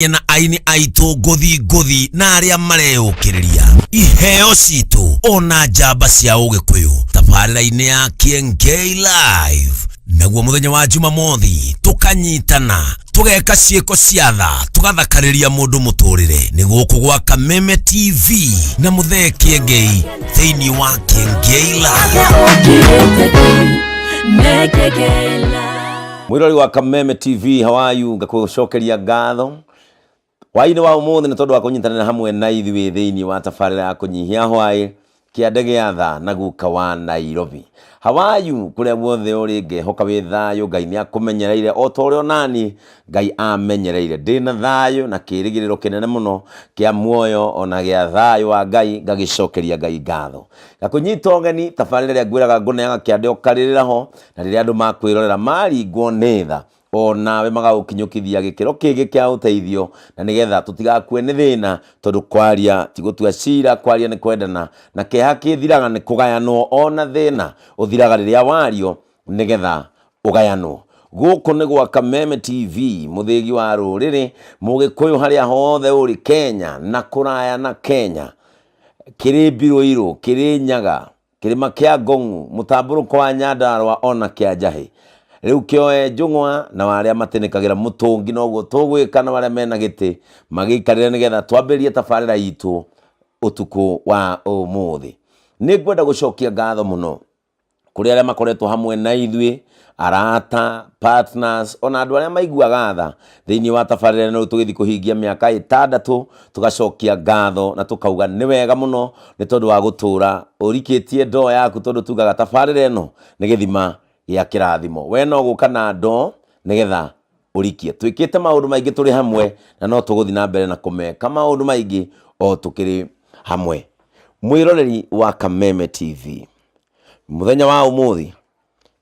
Na aini aitũ ngũthi ngũthi na arĩa mareyũkĩrĩria iheo citũ ona njamba cia ũgĩkũyũ tabarĩra-inĩ ya Kiengei Live. Naguo mũthenya wa Jumamothi tũkanyitana, tũgeka ciĩko cia tha, tũgathakarĩria mũndũ mũtũrĩre. Nĩ gũkũ gwa Kameme TV na Mũthee Kiengei thĩinĩ wa Kiengei Live. Mwirori wa Kameme TV, how are you? Ngakũcokeria ngatho hwaĩ-inĩ wa ũmũthĩ nĩ tondũ wa kũnyitanĩra hamwe na ithuĩ thĩinĩ wa tabarĩra ya kũnyihia hwaĩ kĩande gĩa tha na guka wa Nairobi. How are you? Kũrĩa guothe ũrĩ, ngehoka wĩ thayũ. Ngai nĩ akũmenyereire o ta ũrĩa onani Ngai amenyereire. Ndĩna thayũ na kĩrĩgĩrĩro kĩnene mũno kĩa muoyo ona gĩa thayũ wa Ngai, ngagĩcokeria Ngai ngatho. Ngakũnyita ũgeni tabarĩra ĩrĩa ngwĩraga ngũneaga kĩande ũkarĩrĩra ho, na rĩrĩa andũ makwĩrorera maringwo nĩ tha o nawe magagũkinyũkithia gĩkĩro kĩngĩ kĩa ũteithio, na nĩgetha tũtigakue nĩ thĩna, tondũ kwaria ti gũtua cira, kwaria nĩ kwendana, na kĩeha kĩthiraga nĩ kũgayanwo, ona thĩna ũthiraga rĩrĩa wario nĩgetha ũgayanwo. Gũkũ nĩ gwa Kameme TV, mũthĩgi wa rũrĩrĩ, mũgĩkũyũ harĩa hothe ũrĩ Kenya na kũraya na Kenya, kĩrĩ Mbirũirũ, kĩrĩ Nyaga, kĩrĩma kĩa Ngong'u, mũtambũrũko wa Nyandarũa ona kĩa Njahĩ. Rĩu kĩoe njũng'wa na arĩa matĩnĩkagĩra mũtũngi noguo tũgwĩka na arĩa mena gĩtĩ magĩikarĩre nĩgetha twambĩrĩrie tabarĩra itũ ũtukũ wa ũmũthĩ. Nĩ ngwenda gũcokia ngatho mũno kũrĩ arĩa makoretwo hamwe na ithuĩ, arata, partners, ona andũ arĩa maiguaga tha thĩinĩ wa tabarĩra ĩno. Rĩu tũgĩthiĩ kũhingia mĩaka 6, tũgacokia ngatho na tũkauga nĩ wega mũno nĩ tondũ wa gũtũra ũrikĩtie ndoo yaku, tondũ tugaga tabarĩra ĩno nĩ gĩthima gĩa kĩrathimo. We no gũka na ndoo nĩgetha ũrikie. Twĩkĩte maũndũ maingĩ tũrĩ hamwe na no tũgũthiĩ na mbere na kũmeka maũndũ maingĩ o tũkĩrĩ hamwe. Mwĩroreri wa Kameme TV, mũthenya wa ũmũthĩ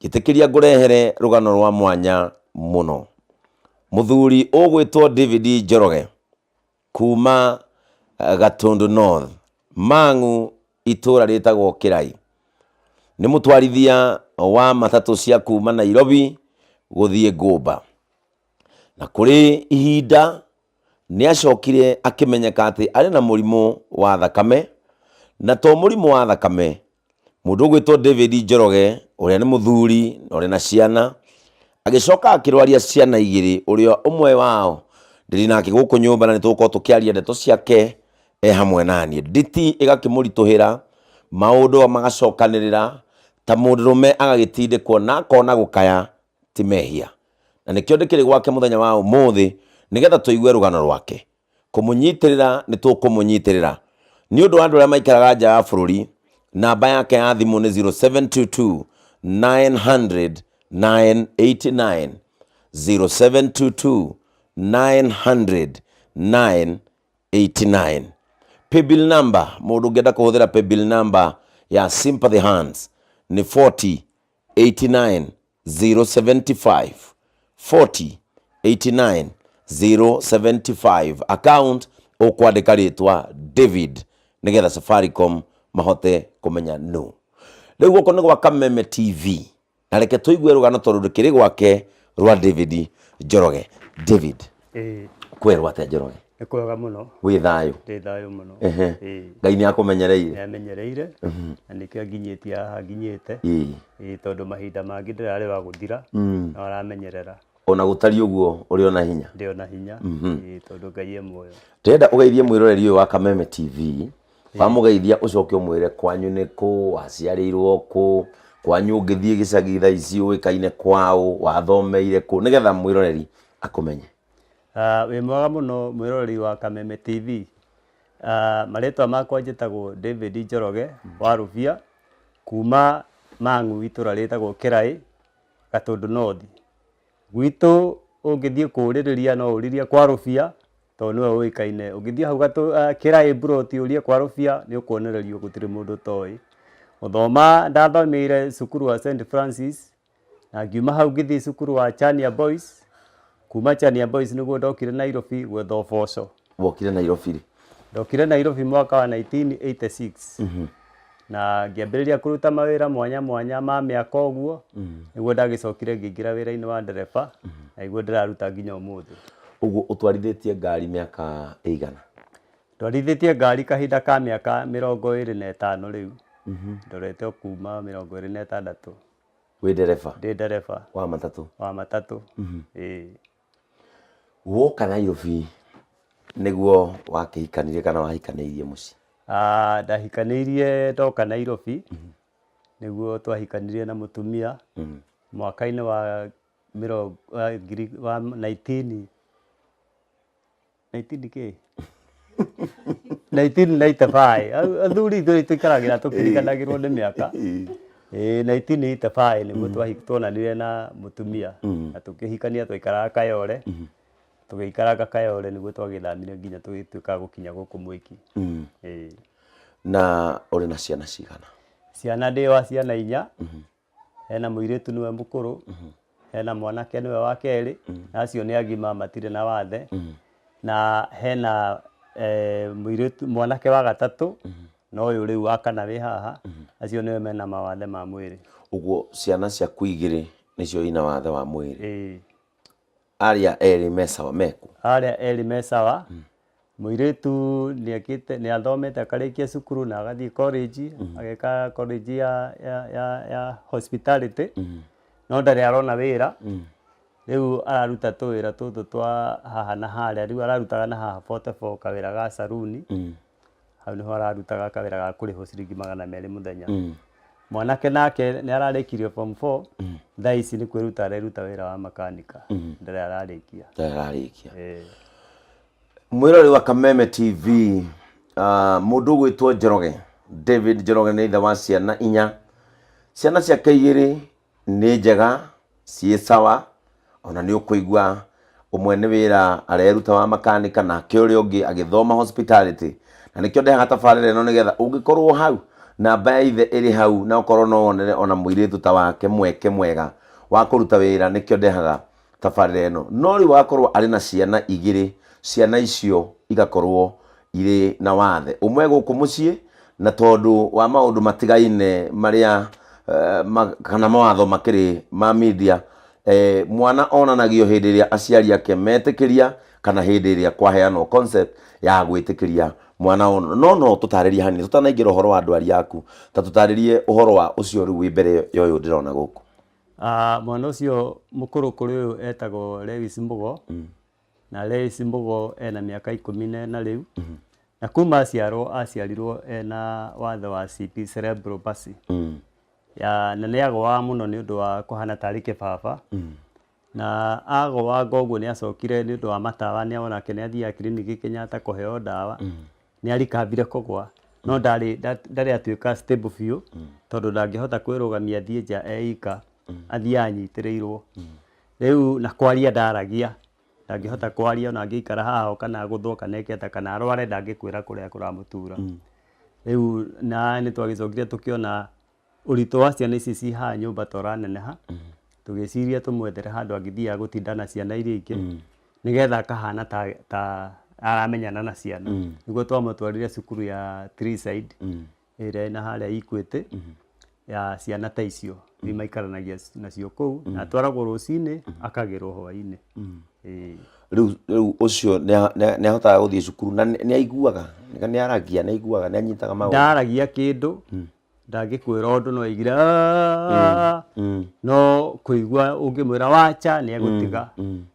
njĩtĩkĩria ngũrehere rũgano rwa mwanya mũno. Mũthuri ũgwĩtwo David Njoroge kuma Gatundu North, Mang'u, itũra rĩtagwo Kĩrai. Nĩ mũtwarithia wa matatũ cia kuma Nairobi gũthiĩ Ngũmba. Na kũrĩ ihinda nĩ acokire akĩmenyeka atĩ arĩ na mũrimũ wa thakame, na to mũrimũ wa thakame, mũndũ ũgwĩtwo David Njoroge ũrĩa nĩ mũthuri na ũrĩ na ciana, agĩcoka akĩrwaria ciana igĩrĩ, ũrĩa ũmwe wao ndĩrĩ nake gũkũ nyũmba na nĩ tũgũkorwo tũkĩaria ndeto ciake e hamwe naniĩ. Nditi ĩgakĩmũritũhĩra, maũndũ magacokanĩrĩra, ta mũndũrũme agagĩtindĩkwo na akona gũkaya ti mehia. Na nĩkĩo ndĩkĩrĩ gwake mũthenya wa ũmũthĩ nĩgetha tũigue rũgano rwake. Kũmũnyitĩrĩra nĩ tũkũmũnyitĩrĩra. Nĩ ũndũ wa andũ arĩa maikaraga nja ya bũrũri, namba yake ya thimũ nĩ 0722 900 989, 0722 900 989. Paybill number, mũndũ ũngĩenda kũhũthĩra paybill number ya Sympathy Hands nĩ 40 89 075, 40 89 075. Account ũkwandĩka rĩtwa David nĩgetha Safaricom mahote kũmenya no. Rĩu gũkũ nĩ gwa Kameme TV na reke tũigue rũgano tondũ ndũkĩrĩ gwake rwa David Njoroge. David, Ĩĩ. kwerwo atĩa Njoroge? Nĩ kwega mũno. Wĩ thayũ? Ndĩ thayũ mũno. Ĩĩ. Ngai nĩ akũmenyereire? Nĩ amenyereire na nĩkĩo nginyĩtie haha nginyĩte. Ĩĩ, tondũ mahinda mangĩ ndĩrarĩ wa gũthira, no aramenyerera. Ona gũtariĩ ũguo ũrĩ ona hinya? Ndĩ ona hinya. Ĩĩ, tondũ Ngai e muoyo. Ndĩrenda ũgeithie mwĩroreri ũyũ wa Kameme TV. Wamũgeithia ũcoke ũmwĩre kwanyu nĩ kũ, waciarĩirwo kũ, kwanyu ũngĩthiĩ gĩcagi thaa ici ũĩkaine kwaũ, wathomeire kũ, nĩgetha mwĩroreri akũmenye. Wĩ mwega mũno mwĩroreri wa Kameme TV. Marĩtwa makwa njĩtagwo David Njoroge wa Rũbia, kuma Mang'u itũra rĩtagwo Kĩraĩ, Gatũndũ North. Gwitũ ũngĩthiĩ kũũrĩrĩria no ũririe kwa Rũbia tondũ nĩwe ũĩkaine. Ũngĩthiĩ hau Kĩraĩ mburoti ũrie kwa Rũbia nĩ ũkuonererio gũtirĩ mũndũ ũtoĩ. Gũthoma ndathomeire cukuru wa St Francis na ngiuma hau ngĩthiĩ cukuru wa Chania Boys. Kuma Chania Boys nĩguo ndokire Nairobi gwetha ũboco. Wokire Nairobi rĩ? Ndokire Nairobi mwaka wa 1986 na ngĩambĩrĩria kũruta mawĩra mwanya mwanya ma mĩaka ũguo, nĩguo ndagĩcokire ngĩingĩra wĩra-inĩ wa ndereba na nĩguo ndĩraruta nginya ũmũthĩ. Ũguo ũtwarithĩtie ngari mĩaka ĩigana? Twarithĩtie ngari kahinda ka mĩaka 25 rĩu. Ndorete o kuma 26. Wĩ ndereba? Ndĩ ndereba. Wa matatũ? Wa matatũ, ĩĩ. Woka Nairobi nĩguo wakĩhikanirie kana wahikanĩirie mũciĩ? Ah, ndahikanĩirie ndoka Nairobi, nĩguo twahikanirie na mũtumia mwaka-inĩ wa mĩrongo wa ngiri wa 19 19 kĩ? 1995. Athuri ithuĩ tũikaragĩra tũkĩriganagĩrwo nĩ mĩaka. Ĩĩ 1985 nĩguo tuonanire na mũtumia na tũkĩhikania twaikaraga Kayole. Tũgĩikaranga Kayole nĩguo twagĩthamire nginya tũgĩtuĩka a gũkinya gũkũ Mwiki. Ĩĩ. Na ũrĩ na ciana cigana? Ciana ndĩ wa ciana inya. Hena mũirĩtu nĩwe mũkũrũ, hena mwanake nĩwe wa kerĩ, na acio nĩ agima matirĩ na wathe, na hena mũirĩtu mwanake wa gatatũ, na ũyũ rĩu wa kana wĩ haha, acio nĩo mena mawathe ma mwĩrĩ. Ũguo ciana ciaku igĩrĩ nĩcio ina wathe wa mwĩrĩ? Ĩĩ. Arĩa erĩ me sawa mekũ? Arĩa erĩ me sawa, mũirĩtu nĩekĩte nĩathomete akarĩkia cukuru na agathiĩ college, ageka college ya, ya, ya, ya hospitality, no ndarĩ arona wĩra, rĩu araruta tũwĩra tũtũ twa haha na harĩa, rĩu ararutaga na haha 44 kawĩra ga saruni, hau nĩho ararutaga kawĩra ga kũrĩhwo ciringi 200 mũthenya. Mwanake nake nĩ ararĩkirie form 4, thaa ici nĩ kwĩruta areruta wĩra wa makanika, ndarĩ ararĩkia. Ndarĩ ararĩkia. Ĩĩ. Mwĩrori wa Kameme TV, mũndũ ũgwĩtwo Njoroge, David Njoroge nĩ ithe wa ciana inya. Ciana ciake igĩrĩ nĩ njega, ciĩ sawa, ona nĩ ũkũigua ũmwe nĩ wĩra areruta wa makanika nake ũrĩa ũngĩ agĩthoma hospitality. Na nĩkĩo ndehaga tabarĩra ĩno nĩgetha ũngĩkorwo hau, namba ya ithe ĩrĩ hau na ũkorwo no wonere ona mũirĩtu ta wake mweke mwega wa kũruta wĩra, nĩkĩo ndehaga tabarĩra ĩno. No rĩu agakorwo arĩ na ciana igĩrĩ, ciana icio igakorwo irĩ na wathe, ũmwe gũkũ mũciĩ na tondũ wa maũndũ matigaine marĩa kana mawatho makĩrĩ ma media, mwana onanagio hĩndĩ ĩrĩa aciari ake metĩkĩria kana hĩndĩ ĩrĩa kwaheanwo concept ya gwĩtĩkĩria mwana onwo. No no tũtarĩrie hanini tũtanaingĩra ũhoro wa ndwari yaku, ta tũtarĩrie ũhoro wa ũcio rĩu wĩ mbere ya ũyũ ndĩrona gũkũ. Mwana ũcio mũkũrũ kũrĩ ũyũ etagwo Lewis Mbũgo, na Lewis Mbũgo ena mĩaka 14 rĩu, na kuma aciarwo aciarirwo ena wathe wa CP cerebral palsy. Ya, na nĩ agũaga mũno nĩ ũndũ wa kũhana tarĩ kĩbaba. Na agũanga ũguo nĩ acokire nĩ ũndũ wa matawa nĩ onake nĩ athiaga kiriniki Kenyatta kũheo ndawa. Nĩ arikambire kũgwa no ndarĩ ndarĩ atuĩka stable biũ tondũ ndangĩhota kwĩrũgamia athiĩ nja e ika, athiaga anyitĩrĩirwo. Rĩu na kwaria ndaragia, ndangĩhota kwaria ona angĩikara haha kana agũthwo kana eke atĩa kana arware ndangĩkwĩra kũrĩa kũramũtura. Rĩu na nĩ twagĩcokire tũkĩona ũritũ wa ciana ici ci haha nyũmba ta ũraneneha, tũgĩciria tũmwethere handũ angĩthiaga gũtinda na ciana iria ingĩ, nĩgetha akahana ta, ta aramenyana na ciana. Nĩguo twamũtwarire cukuru ya Treeside, ĩrĩa ĩna harĩa Equity, ya ciana ta icio, rĩu maikaranagia nacio kũu, na atwaragwo rũcinĩ, akagĩrwo hwainĩ. Ĩĩ. Rĩu rĩu ũcio nĩ ahotaga gũthiĩ cukuru na nĩ aiguaga, nĩ aragia, nĩ aiguaga, nĩ anyitaga maũndũ? Ndaragia kĩndũ, ndangĩkwĩra ũndũ no aigire "Aah", no kũigua ũngĩmwĩra wacha nĩ egũtiga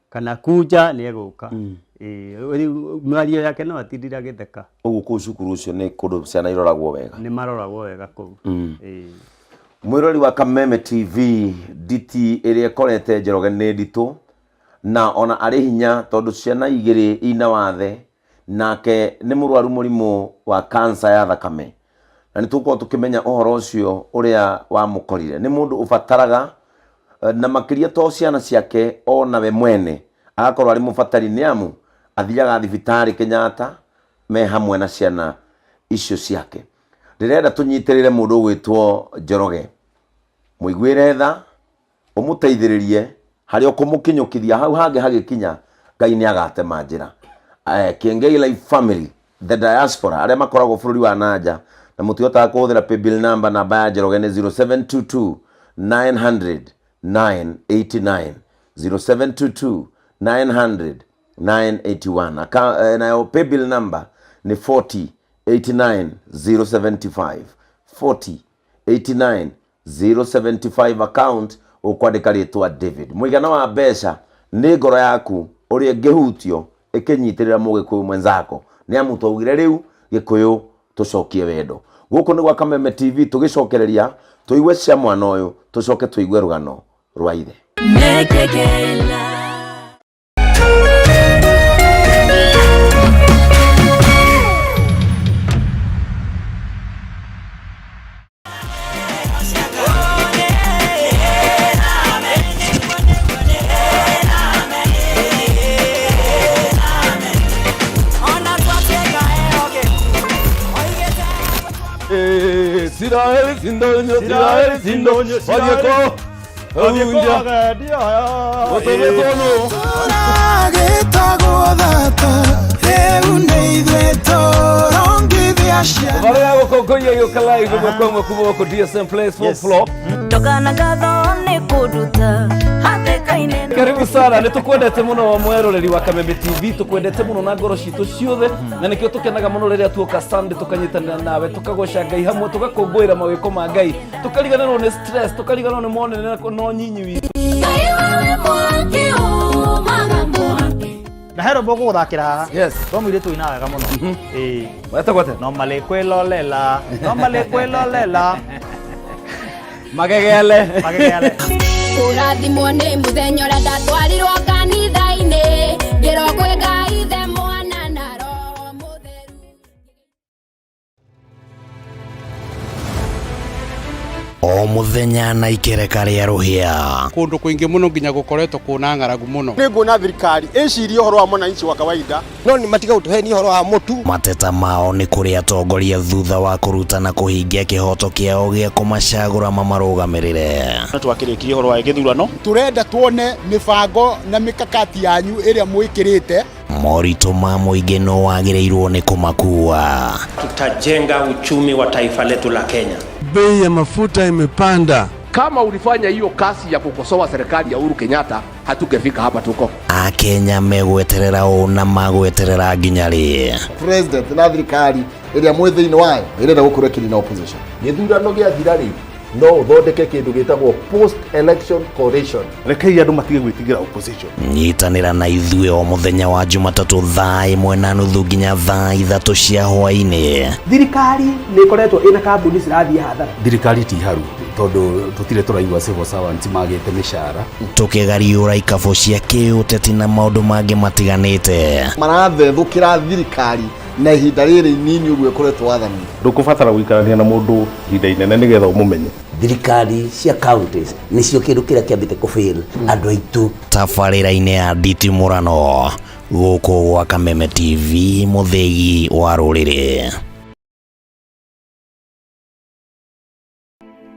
kana kunja nĩ egũka. Ĩĩ, rĩu mĩario yake no atindire agĩtheka. Ũguo kũu cukuru ũcio nĩ kũndũ ciana iroragwo wega? Nĩ maroragwo wega kũu. Ĩĩ. Mwĩrori wa Kameme TV, nditi ĩrĩa ĩkorete Njoroge nĩ nditũ na ona arĩ hinya tondũ ciana igĩrĩ ina wathe nake nĩ mũrwaru mũrimũ wa cancer ya thakame. Na nĩ tũgũkorwo tũkĩmenya ũhoro ũcio ũrĩa wamũkorire. Nĩ mũndũ ũbataraga na makĩria to ciana ciake ona we mwene agakorwo arĩ mũbatari nĩ amu athiaga thibitarĩ Kenyatta me hamwe na ciana icio ciake. Ndĩrenda tũnyitĩrĩre mũndũ ũgwĩtwo Njoroge, mũiguĩre tha, ũmũteithĩrĩrie harĩa ũkũmũkinyũkithia hau hangĩ hagĩkinya Ngai nĩ agatema njĩra. Kiengei Life Family, the diaspora, arĩa makoragwo bũrũri wa nanja na mũtihotaga kũhũthĩra paybill number, namba ya Njoroge nĩ 0722 900 989, 0722 900 981. Nayo paybill number nĩ 40 89 075, 40 89 075. Account ũkwandĩka rĩtwa David. Mũigana wa mbeca nĩ ngoro yaku ũrĩa ĩngĩhutio ĩkĩnyitĩrĩra mũgĩkũyũ mwenzako, nĩ amu twaugire rĩu Gĩkũyũ tũcokie wendo. Gũkũ nĩ gwa Kameme TV. Tũgĩcokereria tũigue cia mwana ũyũ, tũcoke tũigue rũgano rwa ithe. Mekekela. Isiraeli sindonyo, Isiraeli sindonyo, wathiĩ kũ gũtũmĩtwo nũ? Gĩtagwo thata rĩu nĩ ithuĩ tũrongithia ciana. Barĩa gũkũngũiya gĩũka live ĩmwe kwa ĩmwe kuma gũkũ DSM Place, fourth floor. Ndogana ngatho nĩ kũnduta hatĩka-inĩ. Karibu sana, nĩ tũkwendete mũno mweroreri wa Kameme TV, tũkwendete mũno na ngoro citũ ciothe, na nĩkĩo tũkenaga mũno rĩrĩa tuoka Sunday tũkanyitanĩra nawe, tũkagoca Ngai hamwe, tũgakũngũĩra mawĩko ma Ngai, tũkariganĩrwo nĩ stress, tũkariganĩrwo nĩ monene na nyinyi witũ. Ngai wewe mwaki umaga mwaki. Na he rwĩmbo ngũgũthakĩra haha. Yes. Rwa mũirĩtu ũinaga wega mũno. Ĩĩ. Wetagwo atĩa? No malĩkwĩlolela, no malĩkwĩlolela. Magegele. Magegele. Kũrathimwo nĩ mũthenya ũrĩa ndatwarirwo kanitha-inĩ, ngĩrwo kwĩ Ngai Ithe, Mwana na Roho Mũtheru. O mũthenya na ikereka rĩa rũhĩa. Kũndũ kũingĩ mũno nginya gũkoretwo kũna ng'aragu mũno. Nĩ nguona thirikari ĩcirie ũhoro wa mwananchi wa kawaida, no nĩ matiga gũtũhenia ũhoro wa mũtu. Mateta mao nĩ kũrĩ atongoria thutha wa kũruta na kũhingia kĩhoto kĩao gĩa kũmacagũra mamarũgamĩrĩre. Twakĩrĩkirie ũhoro wa gĩthurano. Tũrenda tuone mĩbango na mĩkakati yanyu ĩrĩa mwĩkĩrĩte. Moritũ ma mũingĩ no wagĩrĩirwo nĩ kũmakua. Tutajenga uchumi wa taifa letu la Kenya. Bei ya mafuta imepanda. Kama ulifanya hiyo kazi ya kukosoa serikali ya Uhuru Kenyatta, hatungefika hapa tuko. Akenya megweterera ũ na magweterera nginya rĩ? President na thirikari ĩrĩa mwĩ thĩinĩ wayo ĩrenda gũkorwo ĩkĩnina opposition. Gĩthurano gĩathira rĩ, no ũthondeke kĩndũ gĩtagwo post election coalition. Rekei andũ matige gwĩtigĩra opposition. Nyitanĩra na ithuĩ o mũthenya wa Jumatatũ 1:30 nginya 3:00 cia hwaĩ-inĩ. Thirikari nĩ ĩkoretwo ĩna kambuni cirathiĩ hathara. Thirikari ti haru tondũ tũtirĩ tũraigua civil servants magĩte mĩcara. Tũkĩgariũra ikabũ cia kĩũteti na maũndũ mangĩ matiganĩte. Marathethũkĩra thirikari na ihinda rĩrĩ inini ũguo ĩkoretwo wathani. Ndũkũbatara gũikarania na mũndũ ihinda inene nĩgetha ũmũmenye. Thirikari cia counties nĩcio kĩndũ kĩrĩa kĩambĩte kũfail andũ aitũ. Tabarĩra-inĩ ya nditimũrano gũkũ gwa Kameme TV, mũthĩgi wa rũrĩrĩ.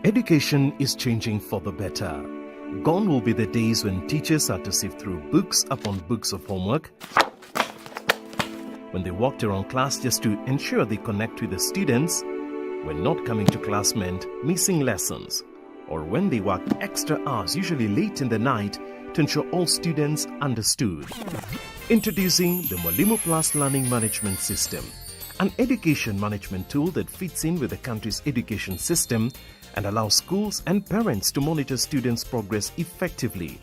Education is changing for the better. Gone will be the days when teachers had to sift through books upon books of homework, when they walked around class just to ensure they connect with the students, when not coming to class meant missing lessons, or when they worked extra hours, usually late in the night, to ensure all students understood. Introducing the Mwalimu Plus Learning Management System, an education management tool that fits in with the country's education system and allows schools and parents to monitor students' progress effectively.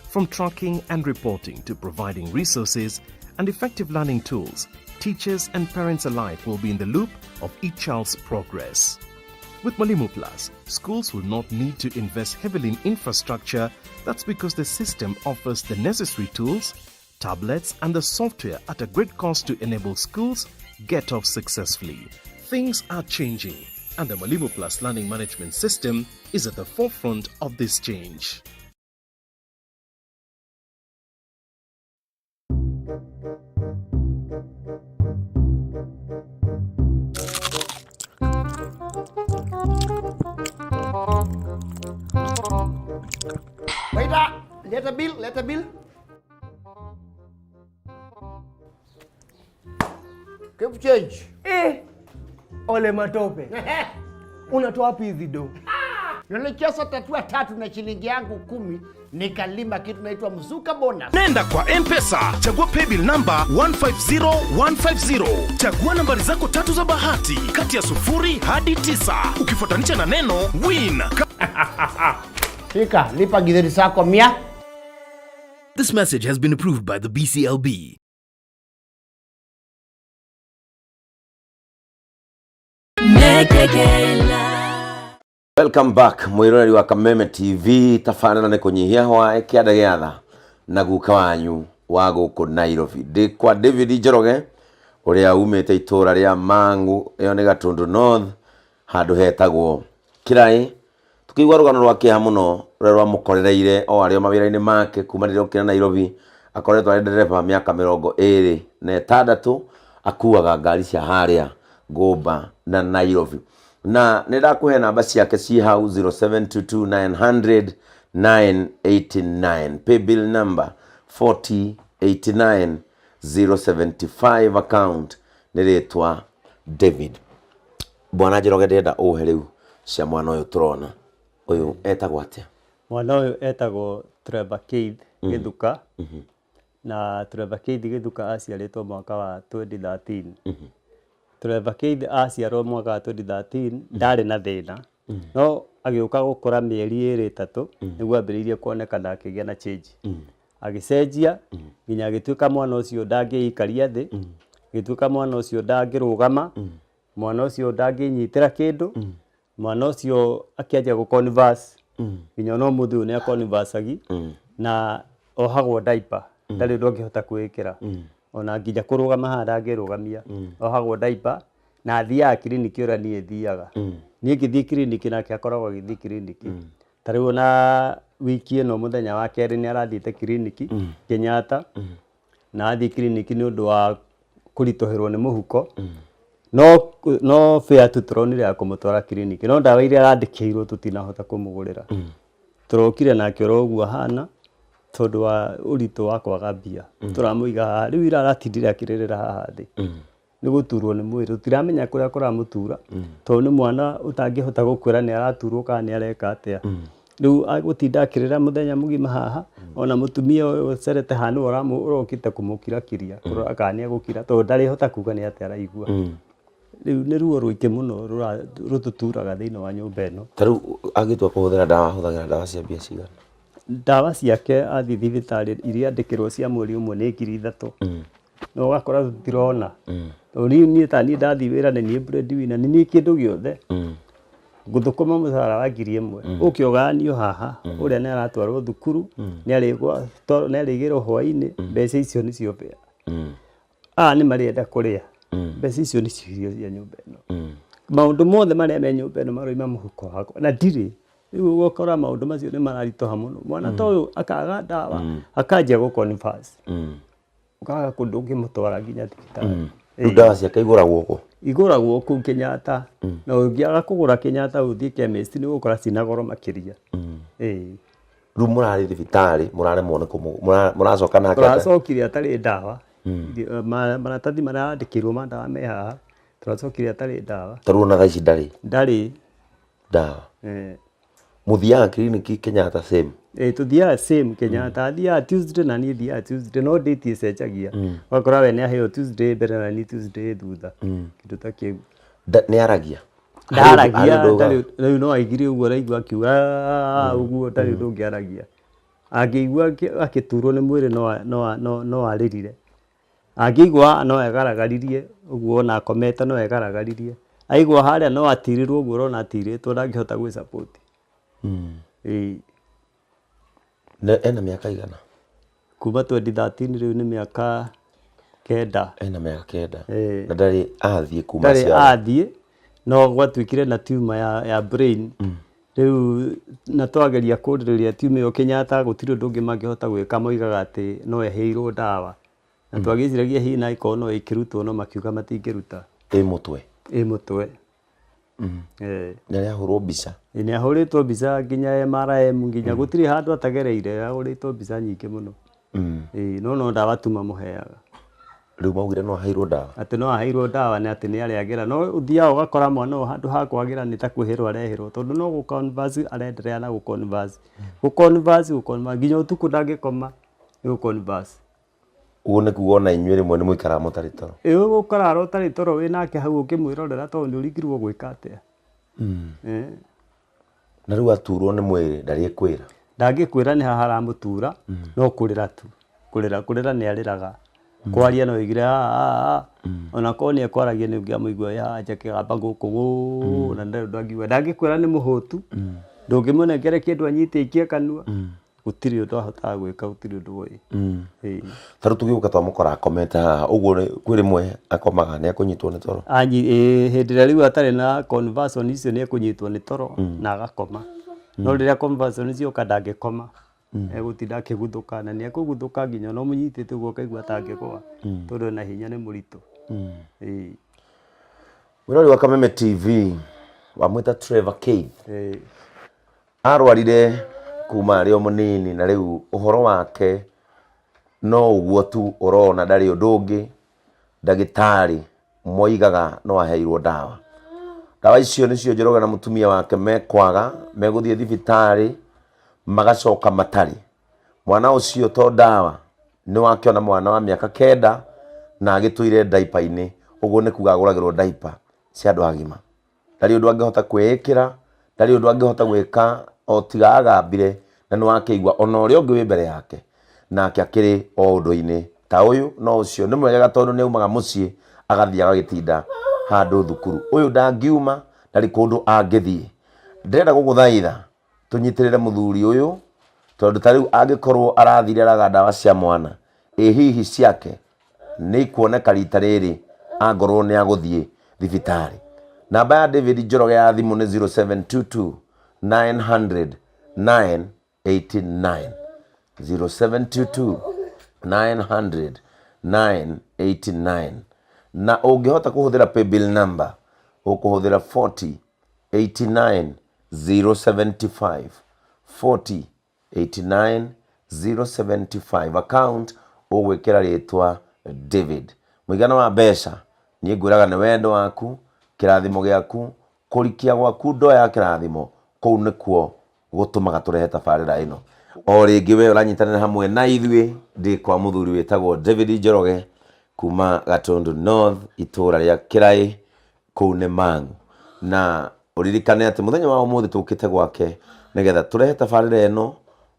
From tracking and reporting to providing resources and effective learning tools, teachers and parents alike will be in the loop of each child's progress. With Mwalimu Plus, schools will not need to invest heavily in infrastructure. That's because the system offers the necessary tools, tablets, and the software at a great cost to enable schools get off successfully. Things are changing, and the Mwalimu Plus Learning Management System is at the forefront of this change. Waiter, leta bill, leta bill. Keep change. Eh, Ole Matope, unatoa wapi hizi do? Nilicheza tatua tatu na shilingi yangu 10 nikalima kitu naitwa mzuka bonus. Nenda kwa M-Pesa, chagua paybill namba 150150. Chagua nambari zako tatu za bahati kati ya 0 hadi 9, ukifuatanisha na neno win. Fika, lipa githeri zako 100. This message has been approved by the BCLB. Welcome back mwiroreri wa Kameme TV tabarĩra nĩ kũnyihia hwaĩ kĩanda gĩa tha na guka wanyu wa gũkũ Nairobi. Ndĩ kwa David Njoroge ũrĩa umĩte itũra rĩa Mang'u, ĩyo nĩ Gatundu North, handũ hetagwo Kĩraĩ. Tũkĩigua rũgano rwa kĩeha mũno rũrĩa rwamũkorereire o arĩ o mawĩra-inĩ make kuma rĩrĩa okire Nairobi. Akoretwo arĩ ndereba mĩaka 26, akuaga ngari cia harĩa Ngũmba na Nairobi. Na nĩ ndakũhe namba ciake ci hau 0722 900 989, paybill number 4089 075, account nĩ rĩtwa David. Bwana Njoroge, ndĩrenda ũhe rĩu cia mwana ũyũ tũrona. Ũyũ etagwo atĩa? Mwana ũyũ etagwo Trevor Keith Gĩthuka. Na Trevor Keith Gĩthuka aciarĩtwo mwaka wa 2013. Trevor Keith aciarwo mwaka wa 2013 ndarĩ na thĩna, no agĩũka gũkũra mĩeri 2 3 nĩguo ambĩrĩirie kuonekana akĩgĩa na change. Agĩcenjia nginya agĩtuĩka mwana ũcio ndangĩikaria thĩ, agĩtuĩka mwana ũcio ndangĩrũgama, mwana ũcio ndangĩnyitĩra kĩndũ, mwana ũcio akĩanjia gũ converse nginya ona ũmũthĩ ũyũ nĩ aconversagi na ohagwo diaper, ndarĩ ũndũ angĩhota kwĩĩkĩra, ona nginya kũrũgama haha ndangĩrũgamia, ohagwo diaper na athiaga kiriniki ũrĩa niĩ thiaga. Niĩ ngĩthiĩ kiriniki nake akoragwo agĩthiĩ kiriniki. Ta rĩu ona wiki ĩno mũthenya wa kerĩ nĩ arathiĩte kiriniki Kenyatta, na athiĩ kiriniki nĩ ũndũ wa kũritũhĩrwo nĩ mũhuko. No fare tu tũronire ya kũmũtwara kiriniki, no ndawa iria arandĩkĩirwo tũtinahota kũmũgũrĩra. Tũrokire nake oro ũguo ahana tondũ wa ũritũ wa kwaga mbia. Tũramũiga haha rĩu ira aratindire akĩrĩrĩra haha thĩ nĩ gũturwo nĩ mwĩrĩ, tũtiramenya kũrĩa kũramũtura tondũ nĩ mwana ũtangĩhota gũkwĩra nĩ araturwo kana nĩ areka atĩa. Rĩu agũtinda akĩrĩra mũthenya mũgima haha, ona mũtumia ũyũ ũcerete haha nĩwe ũrokĩte kũmũkirakiria kũrora kana nĩ egũkira tondũ ndarĩhota kuga nĩ atĩa araigua. Rĩu nĩ ruo rũingĩ mũno rũtũturaga thĩinĩ wa nyũmba ĩno. Ta rĩu angĩtua kũhũthĩra ndawa, ahũthagĩra ndawa cia mbia cigana? Ndawa ciake athiĩ thibitarĩ iria andĩkĩrwo cia mweri ũmwe nĩ 3,000. Na ũgakora tũtirona. Tondũ niĩ ta niĩ ndathiĩ wĩra nĩ niĩ breadwinner, nĩ niĩ kĩndũ gĩothe. Ngũthũkũma mũcara wa 1,000. Ũke ũgayanio haha, ũrĩa nĩ aratwarwo thukuru, nĩ arĩgĩrwo hwaĩ-inĩ, mbeca icio nĩcio mbia. Aya nĩ marĩenda kũrĩa, mbeca icio nĩcio irio cia nyũmba ĩno. Maũndũ mothe marĩa me nyũmba ĩno maroima mũhuko wakwa na ndirĩ. Rĩu ũgakora maũndũ macio nĩ mararitũha mũno. Mwana ta ũyũ akaga ndawa, akanjia gũ converse. Ũkaga kũndũ ũngĩmũtwara nginya thibitarĩ. Rĩu ndawa ciake igũragwo kũ? Igũragwo kũu Kenyatta. Na ũngĩaga kũgũra Kenyatta ũthiĩ chemist nĩ ũgũkora cina goro makĩria. Rĩu mũrarĩ thibitarĩ, mũraremwo nĩ mũracoka nake atĩa? Tũracokire atarĩ ndawa. Maratathi marĩa arandĩkĩirwo ma ndawa me haha, tũracokire atarĩ ndawa. Ta rĩu ona thaa ici ndarĩ? Ndarĩ. Ndawa. Mũthiaga kiriniki Kenyatta same? Tũthiaga same Kenyatta, athiaga Tuesday na niĩ thiaga Tuesday, no date ĩcenjagia. Ũgakora we nĩ aheo Tuesday mbere na niĩ Tuesday thutha. Kĩndũ ta kĩu. Nĩ aragia? Ndaragia, rĩu no aigire ũguo araigua akiuga ũguo, ndarĩ ũndũ ũngĩ aragia. Angĩigua akĩturwo nĩ mwĩrĩ no arĩrire. Angĩigua no egaragaririe ũguo ona akomete no egaragaririe. Aigua harĩa no atirĩrwo ũguo ũrona atirĩtwo ndangĩhota gwĩ support. Ena mĩaka igana? Kuma 2013 rĩu nĩ mĩaka 9. Ena mĩaka 9. Na ndarĩ athiĩ kuma Ndarĩ ciarwo? athiĩ, no gwatuĩkire na tumor ya brain. Rĩu na twageria kũrĩrĩria tumor ĩyo Kenyatta gũtirĩ ũndũ ũngĩ mangĩhota gwĩka, moigaga atĩ no ĩheirwo ndawa. Na twagĩciragia hihi na ĩkorwo no ĩkĩrutwo no makiuga matingĩruta. Ĩ mũtwe? Ĩ mũtwe. Nĩ arahũrwo mbica? Nĩ ahũrĩtwo mbica nginya MRM, nginya gũtirĩ handũ atagereire, ahũrĩtwo mbica nyingĩ mũno. No no ndawa tu mamũheaga. Rĩu maugire no aheirwo ndawa. Atĩ no aheirwo ndawa na atĩ nĩ arĩagĩra no ũthiaga ũgakora mwana ũyũ handũ ha kwagĩra nĩ ta kwĩhĩrwo arehĩrwo tondũ no gũ converse arenderea na gũ converse. Gũ converse gũ converse nginya ũtukũ ndangĩkoma nĩ gũ converse. Ũguo nĩ kuga ona inyuĩ rĩmwe nĩ mũikaraga mũtarĩ toro. Ĩ ũkarara ũtarĩ toro wĩ nake hau ũkĩmwĩrorera tondũ nĩ ũrigirwo ũgwĩka atĩa. Eh. Na rĩu aturwo nĩ mwĩrĩ ndarĩ ekwĩra. Ndangĩkwĩra nĩ ha haramũtura no kũrĩra tu. Kũrĩra kũrĩra nĩ arĩraga. Kwaria no oigire aa aa aa. Ona korwo nĩ ekwaragia nĩ ũngĩamũigua ĩ haha nja akĩgamba gũkũ gũũ na ndarĩ ũndũ angiuga. Ndangĩkwĩra nĩ mũhũtu, ndũngĩmũnengere kĩndũ anyite aikie kanua. Gũtirĩ ũndũ ahotaga gwĩka, gũtirĩ ũndũ oĩ. Ĩĩ. Ta rĩu tũgĩũka twamũkora akomete haha ũguo kwĩ rĩmwe akomaga nĩ ekũnyitwo nĩ toro? Anyi, ĩĩ hĩndĩ ĩrĩa rĩu atarĩ na conversion icio nĩ ekũnyitwo nĩ toro na agakoma. No rĩrĩa conversion cioka ndangĩkoma. Egũtinda akĩguthũka na nĩ ekũguthũka nginya ona ũmũnyitĩte ũguo ũkaigua ta angĩgũa tondũ ena hinya nĩ mũritũ. Ĩĩ. Mwĩrori wa Kameme TV wamwĩta Trevor Keith. Ĩĩ. Arwarire kuma arĩ o mũnini na rĩu ũhoro wake no ũguo tu ũrona ndarĩ ũndũ ũngĩ, ndagĩtarĩ moigaga no aheirwo ndawa. Ndawa icio nĩcio Njoroge na mũtumia wake mekwaga, megũthiĩ thibitarĩ magacoka matarĩ. Mwana ũcio to ndawa, nĩ wakĩona mwana wa mĩaka kenda na agĩtũire ndaipa-inĩ, ũguo nĩ kuga agũragĩrwo ndaipa cia andũ agima. Ndarĩ ũndũ angĩhota kwĩĩkĩra, ndarĩ ũndũ angĩhota gwĩka o tiga agambire na nĩ wakĩigua ona ũrĩa ũngĩ wĩ mbere yake nake akĩrĩ o ũndũ-inĩ ta ũyũ no ũcio nĩ mwegega tondũ nĩ aumaga mũciĩ agathiĩ agagĩtinda handũ thukuru. Ũyũ ndangiuma ndarĩ kũndũ angĩthiĩ. Ndĩrenda gũgũthaitha tũnyitĩrĩre mũthuri ũyũ tondũ ta rĩu angĩkorwo arathire araga ndawa cia mwana ĩ hihi ciake nĩ ikuoneka rita rĩrĩ angorwo nĩ agũthiĩ thibitarĩ. Namba ya David Njoroge ya thimũ nĩ 0722 900 989 0722 900 989 na ũngĩhota kũhũthĩra paybill number ũkũhũthĩra 40 89 075 40 89 075 account ũgwĩkĩra rĩtwa David. Mũigana wa mbeca niĩ ngwĩraga nĩ wendo waku, kĩrathimo gĩaku, kũrikia gwaku ndoo ya kĩrathimo, kũu nĩkuo gũtũmaga tũrehe tabarĩra ĩno. O rĩngĩ we ũranyitanĩra hamwe na ithuĩ, ndĩ kwa mũthuri wĩtagwo David Njoroge kuma Gatundu North, itũra rĩa Kĩraĩ, kũu nĩ Mang'u. Na ũririkane atĩ mũthenya wa ũmũthĩ tũkĩte gwake nĩgetha tũrehe tabarĩra ĩno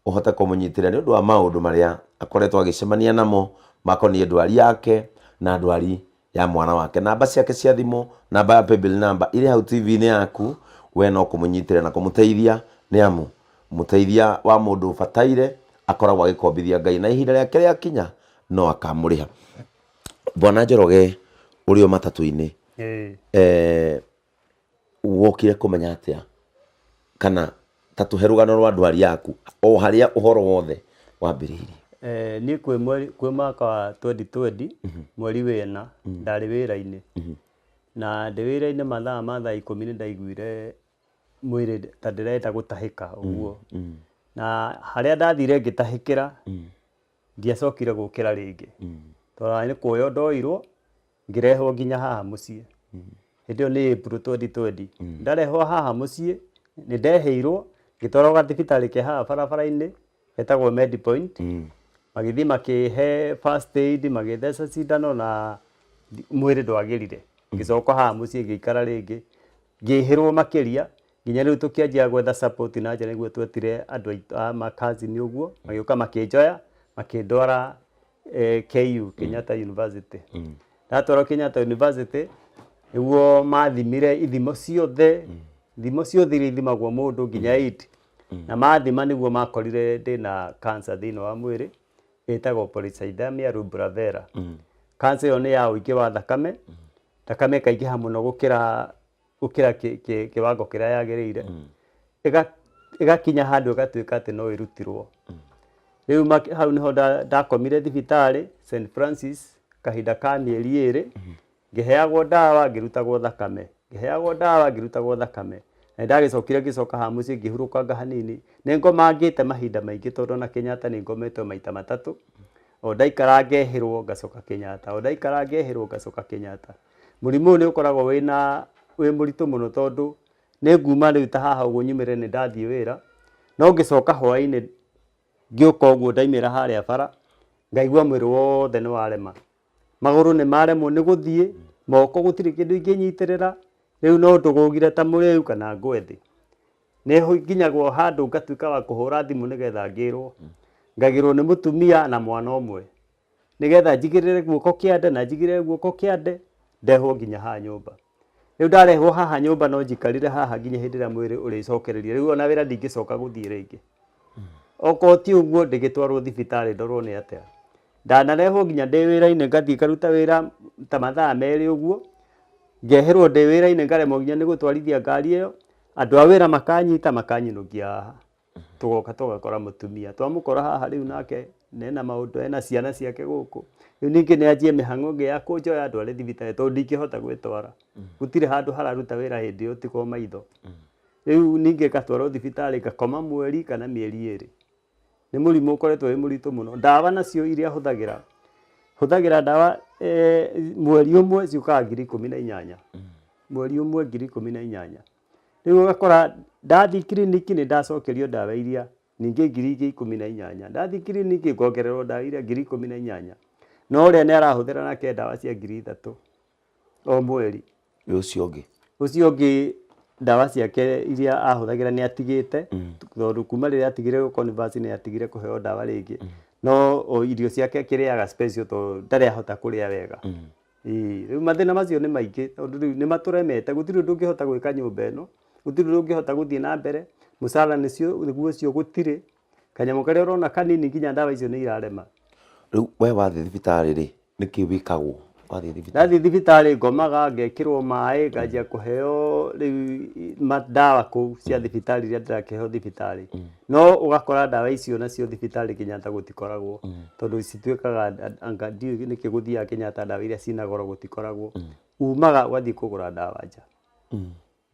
ũhote kũmũnyitĩrĩra nĩ ũndũ wa maũndũ marĩa akoretwo agĩcemania namo makoniĩ ndwari yake na ndwari ya mwana wake. Namba ciake cia thimũ, namba ya paybill number irĩ hau TV-inĩ yaku, we no kũmũnyitĩrĩra na kũmũteithia nĩ amu mũteithia wa mũndũ ũbataire akoragwo agĩkombithia Ngai na ihinda rĩake rĩakinya no akamũrĩha. Bwana Njoroge ũrĩ o matatũ-inĩ eh, wokire kũmenya atĩa kana ta tũhe rũgano rwa ndwari yaku o harĩa ũhoro wothe wambĩrĩirie? Eh, niĩ kwĩ mweri kwĩ mwaka wa 2020 mweri wena ndarĩ wĩra-inĩ na ndĩ wĩra-inĩ mathaa ma thaa ikũmi nĩ ndaiguire mwĩrĩ ta ndĩrenda gũtahĩka ũguo na harĩa ndathire ngĩtahĩkĩra ndiacokire gũkĩra rĩngĩ tondũ nĩ kuoywo ndoirwo ngĩrehwo nginya haha mũciĩ hĩndĩ ĩyo nĩ April 2020 ndarehwo haha mũciĩ nĩ ndehĩirwo ngĩtwarwo gathibitarĩ ke haha barabara-inĩ getagwo Medipoint magĩthiĩ makĩhe first aid magĩtheca cindano na mwĩrĩ ndwagĩrire ngĩcoka haha mũciĩ ngĩikara rĩngĩ ngĩhĩrwo makĩria nginya rĩu tũkĩanjia gwetha support na nja nĩguo twetire andũ aitũ a makazini ũguo magĩũka makĩnjoya makĩndwara eh, KU Kenyatta University ndatwarwo Kenyatta University nĩguo mathimire ithimo ciothe ithimo ciothe iria ithimagwo mũndũ nginya 8 na mathima nĩguo makorire ndĩna cancer thĩinĩ wa mwĩrĩ ĩtagwo polycythemia rubra vera cancer ĩyo nĩ ya ũingĩ wa thakame thakame ĩkaingĩha mũno gũkĩra gũkĩra kĩwango kĩrĩa yagĩrĩire ĩgakinya handũ ĩgatuĩka atĩ no ĩrutirwo. Rĩu hau nĩho ndakomire thibitarĩ St Francis kahinda ka mĩeri ĩrĩ, ngĩheagwo ndawa ngĩrutagwo thakame, ngĩheagwo ndawa ngĩrutagwo thakame. Na nĩndagĩcokire ngĩcoka haha mũciĩ ngĩhurũkanga hanini. Nĩ ngomangĩte mahinda maingĩ tondũ ona Kenyatta nĩ ngomete maita matatũ. O ndaikara ngehĩrwo ngacoka Kenyatta, o ndaikara ngehĩrwo ngacoka Kenyatta. Mũrimũ ũyũ nĩ ũkoragwo wĩna wĩ mũritũ mũno tondũ nĩ nguma rĩu ta haha ũguo nyumĩre nĩ ndathiĩ wĩra, no ngĩcoka hwainĩ ngĩũka ũguo ndaimĩra harĩa bara, ngaigua mwĩrĩ wothe nĩ warema. Magũrũ nĩ maremwo nĩ gũthiĩ, moko gũtirĩ kĩndũ ingĩnyitĩrĩra, rĩu no ndũgũgire ta mũrĩu kana ngwe thĩ. Nĩ nginyagwo handũ ngatuĩka wa kũhũra thimũ nĩgetha ngĩrwo. Ngagĩrwo nĩ mũtumia na mwana ũmwe. Nĩgetha njigĩrĩre guoko kĩande na njigĩrĩre guoko kĩande, ndehwo nginya haha nyũmba. Rĩu ndarehwo haha nyũmba no njikarire haha nginya hĩndĩ ĩrĩa mwĩrĩ ũrĩcokereria. Rĩu ona wĩra ndingĩcoka gũthiĩ rĩngĩ. Okorwo ti ũguo ndĩgĩtwarwo thibitarĩ ndorwo nĩ atĩa. Ndanarehwo nginya ndĩ wĩra-inĩ ngathiĩ ngaruta wĩra ta mathaa merĩ ũguo, ngeherwo ndĩ wĩra-inĩ ngaremwo nginya nĩ gũtwarithia ngari ĩyo, andũ a wĩra makanyita makanyinũkia haha. Tũgoka tũgakora mũtumia, twamũkora haha rĩu nake ena maũndũ ena ciana ciake gũkũ, rĩu ningĩ nĩ anjie mĩhang'o ĩngĩ ya kũnjoya ndware thibitarĩ tondũ ndingĩhota gwĩtwara. Gũtirĩ handũ hararuta wĩra hĩndĩ ĩyo tiga o maitho. Rĩu ningĩ ngatwarwo thibitarĩ ngakoma mweri kana mĩeri ĩrĩ. Nĩ mũrimũ ũkoretwo wĩ mũritũ mũno. Ndawa nacio iria hũthagĩra, hũthagĩra ndawa mweri ũmwe ciũkaga 18,000. Mweri ũmwe 18,000. Rĩu ũgakora ndathiĩ kiriniki nĩ ndacokerio ndawa iria ningĩ ngiri ingĩ 18. Ndathiĩ kiriniki ngongererwo ndawa iria 18,000. No ũrĩa nĩ arahũthĩra nake ndawa cia 3,000 o mweri. Ĩ ũcio ũngĩ? Ũcio ũngĩ ndawa ciake iria ahũthagĩra nĩ atigĩte, tondũ kuma rĩrĩa atigire gũ converse nĩ atigire kũheo ndawa rĩngĩ. No o irio ciake akĩrĩaga special tondũ ndarĩ ahota kũrĩa wega. Ĩĩ, rĩu mathĩna macio nĩ maingĩ tondũ rĩu nĩ matũremete, gũtirĩ ũndũ ũngĩhota gwĩka nyũmba ĩno, gũtirĩ ũndũ ũngĩhota gũthiĩ na mbere, mũcara nĩguo ũcio gũtirĩ, kanyamũ karĩa ũrona kanini nginya ndawa icio nĩ irarema. Rĩu we wathiĩ thibitarĩ rĩ, nĩkĩ wĩkagwo wathiĩ thibitarĩ? Ndathiĩ thibitarĩ ngomaga ngekĩrwo maĩ nganjia kũheo rĩu ndawa kũu cia thibitarĩ iria ndĩrakĩheo thibitarĩ. No ũgakora ndawa icio nacio thibitarĩ Kenyatta gũtikoragwo tondũ cituĩkaga anga ndiũĩ nĩkĩ gũthiaga Kenyatta ndawa iria ciĩna goro gũtikoragwo. Umaga ũgathiĩ kũgũra ndawa nja.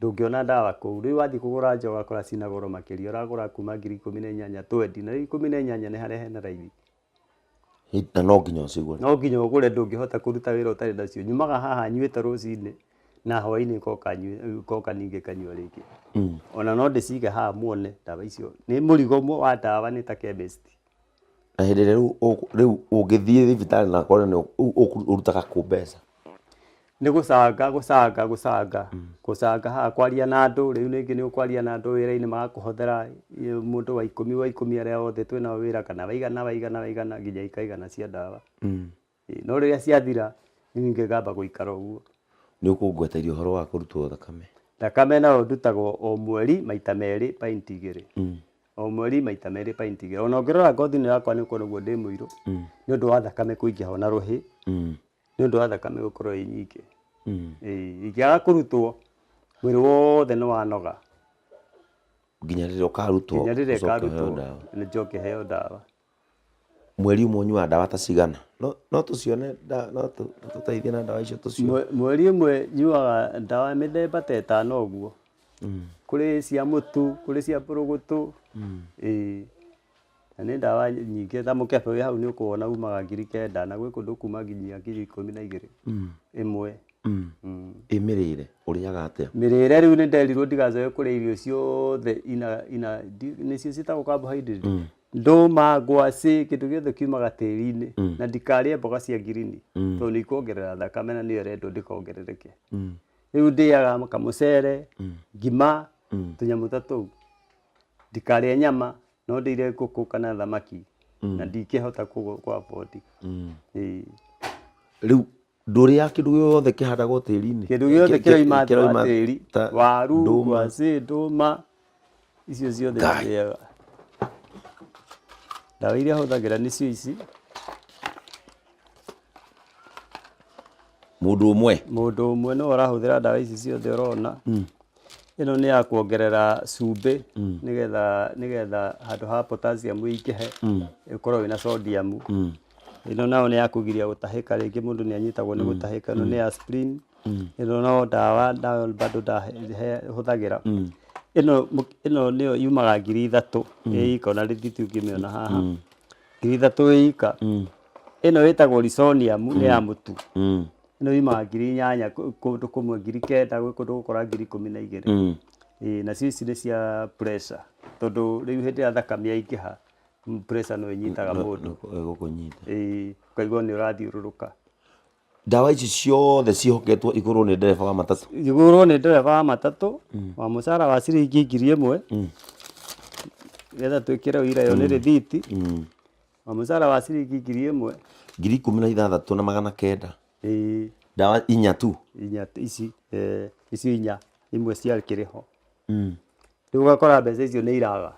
Ndũngĩona ndawa kũu. Rĩu wathiĩ kũgũra nja ũgakora ciĩna goro makĩria, ũragũra kuma 18,000 twendi na rĩu 18 nĩ harĩa hena raithi. Na no nginya ũcigũre. No nginya ũgũre ndũngĩhota kũruta wĩra ũtarĩ nacio. Nyumaga haha nyuĩte rũcinĩ na hwainĩ ngoka ningĩ nganyua rĩngĩ. Ona no ndĩcige haha muone ndawa icio. Nĩ mũrigo ũmwe wa ndawa nĩ ta chemist. Na hĩndĩ ĩrĩa rĩu ũngĩthiĩ thibitarĩ na ũkore nĩ ũrutaga kũ mbeca? Nĩ gũcanga gũcanga gũcanga gũcanga haha kwaria na andũ, rĩu rĩngĩ nĩ ũkwaria na andũ wĩra-inĩ magakũhothera mũndũ wa ikũmi wa ikũmi arĩa othe twĩ nao wĩra kana waigana waigana waigana nginya ikaigana cia ndawa. No rĩrĩa ciathira rĩu ningĩ ngamba gũikara ũguo. Nĩ ũkũngweteirie ũhoro wa kũrutwo thakame? Thakame nayo ndutagwo o mweri maita merĩ pint igĩrĩ. O mweri maita merĩ pint igĩrĩ. Ona ũngĩrora ngothi-inĩ yakwa nĩ ũkuona ũguo ndĩ mũirũ nĩ ũndũ wa thakame kũingĩha ona rũhĩ. Nĩ ũndũ wa thakame gũkorwo ĩ nyingĩ. Ĩĩ, ingĩaga kũrutwo mwĩrĩ wothe nĩ wanoga. Nginya rĩrĩa ũkarutwo Nginya rĩrĩa ũcoke ũheo ĩkarutwo ndawa. njoke heo ndawa. Mweri ũmwe ũnyuaga ndawa ta cigana? No tũcione no tũteithie na ndawa icio tũcione. Mweri ũmwe nyuaga ndawa mĩthemba ta ĩtano ũguo. Kũrĩ cia mũtu, kũrĩ cia mbũrũgũtũ, ĩĩ. Na nĩ ndawa nyingĩ ta mũkebe wĩ hau nĩ ũkũwona umaga 9,000 na gwĩ kũndũ kuma nginya 12,000 ĩmwe. Ĩ mĩrĩre ũrĩaga atĩa? Mĩrĩre rĩu nĩ nderirwo ndigacoke kũrĩa irio ciothe ina nĩcio ciĩtagwo carbohydrate. Ndũma, ngwacĩ, kĩndũ gĩothe kiumaga tĩri-inĩ na ndikarĩe mboga cia ngirini tondũ nĩ ikuongerera thakame na nĩyo ĩrendwo ndĩkongerereke. Rĩu ndĩaga kamũcere, ngima, tũnyamũ ta tũu. Ndikarĩe nyama no ndĩire ngũkũ kana thamaki na ndingĩhota kũ afford. Ĩĩ. Rĩu ndũrĩaga kĩndũ gĩothe kĩhandagwo tĩri-inĩ? Kĩndũ gĩothe kĩroima thĩ wa tĩri, waru, ndũma. ngwacĩ, ndũma, icio ciothe Ngai. ndĩaga. Ndawa iria hũthagĩra nĩcio ici. Mũndũ ũmwe? Mũndũ ũmwe nĩwe ũrahũthĩra ndawa ici ciothe ũrona. Ĩno nĩ ya kuongerera cumbĩ nĩgetha handũ ha potassium ĩingĩhe ĩkorwo ĩna sodium. Ĩno nayo nĩ ya kũgiria gũtahĩka, rĩngĩ mũndũ nĩ anyitagwo nĩ gũtahĩka, ĩno nĩ ya spleen. Ĩno no ndawa nayo bado hũthagĩra. Ĩno nĩyo yumaga 3,000 ĩ ika, ona rĩthiti ũngĩmĩona haha. 3,000 ĩ ika. Ĩno ĩtagwo Risonium nĩ ya mũtu. Ĩno yumaga 8000 kũndũ kũmwe 9000, gwĩ kũndũ ũgũkora 12,000. Ĩĩ, nacio ici nĩ cia pressure tondũ rĩu hĩndĩ ĩrĩa thakame yaingĩha pressure no ĩnyitaga mũndũ. Ĩgũkũnyita. Ĩĩ, ũkaigua nĩ ũrathiũrũrũka. Ndawa ici ciothe ciĩhoketwo igũrwo nĩ ndereba wa matatũ. Igũrwo nĩ ndereba wa matatũ wa mũcara wa ciringi 1000, nĩgetha twĩkĩre ũira ĩyo nĩ rĩthiti, wa mũcara wa ciringi 1000. 16,900. Ĩĩ. Ndawa inya tu. Inya ici, icio inya imwe ciakĩrĩ ho. Rĩu ũgakora mbeca icio nĩ iraga,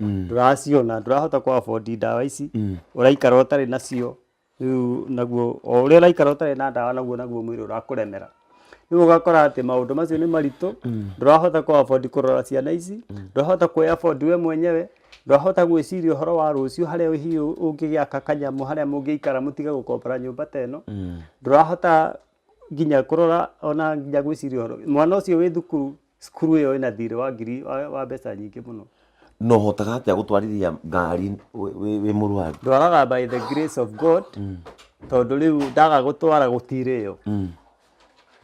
ndũraciona, ndũrahota kũ afford ndawa ici, ũraikara ũtarĩ nacio. Rĩu naguo o ũrĩa ũraikara ũtarĩ na ndawa naguo naguo mwĩrĩ ũrakũremera. Rĩu ũgakora atĩ maũndũ macio nĩ maritũ, ndũrahota kũ afford kũrora ciana ici, ndũrahota kwĩ afford we mwenyewe, ndũrahota gwĩciria ũhoro wa rũciũ harĩa hihi ũngĩgĩaka kanyamũ harĩa mũngĩikara mũtige gũkombora nyũmba ta ĩno, ndũrahota nginya kũrora ona nginya gwĩciria ũhoro mwana ũcio wĩ thukuru, cukuru ĩyo ĩna thirĩ wa ngiri wa mbeca nyingĩ mũno. Na ũhotaga atĩa gũtwarithia ngari wĩ mũrwaru? Ndwaraga by the grace of God, tondũ rĩu ndaga gũtwara gũtirĩo.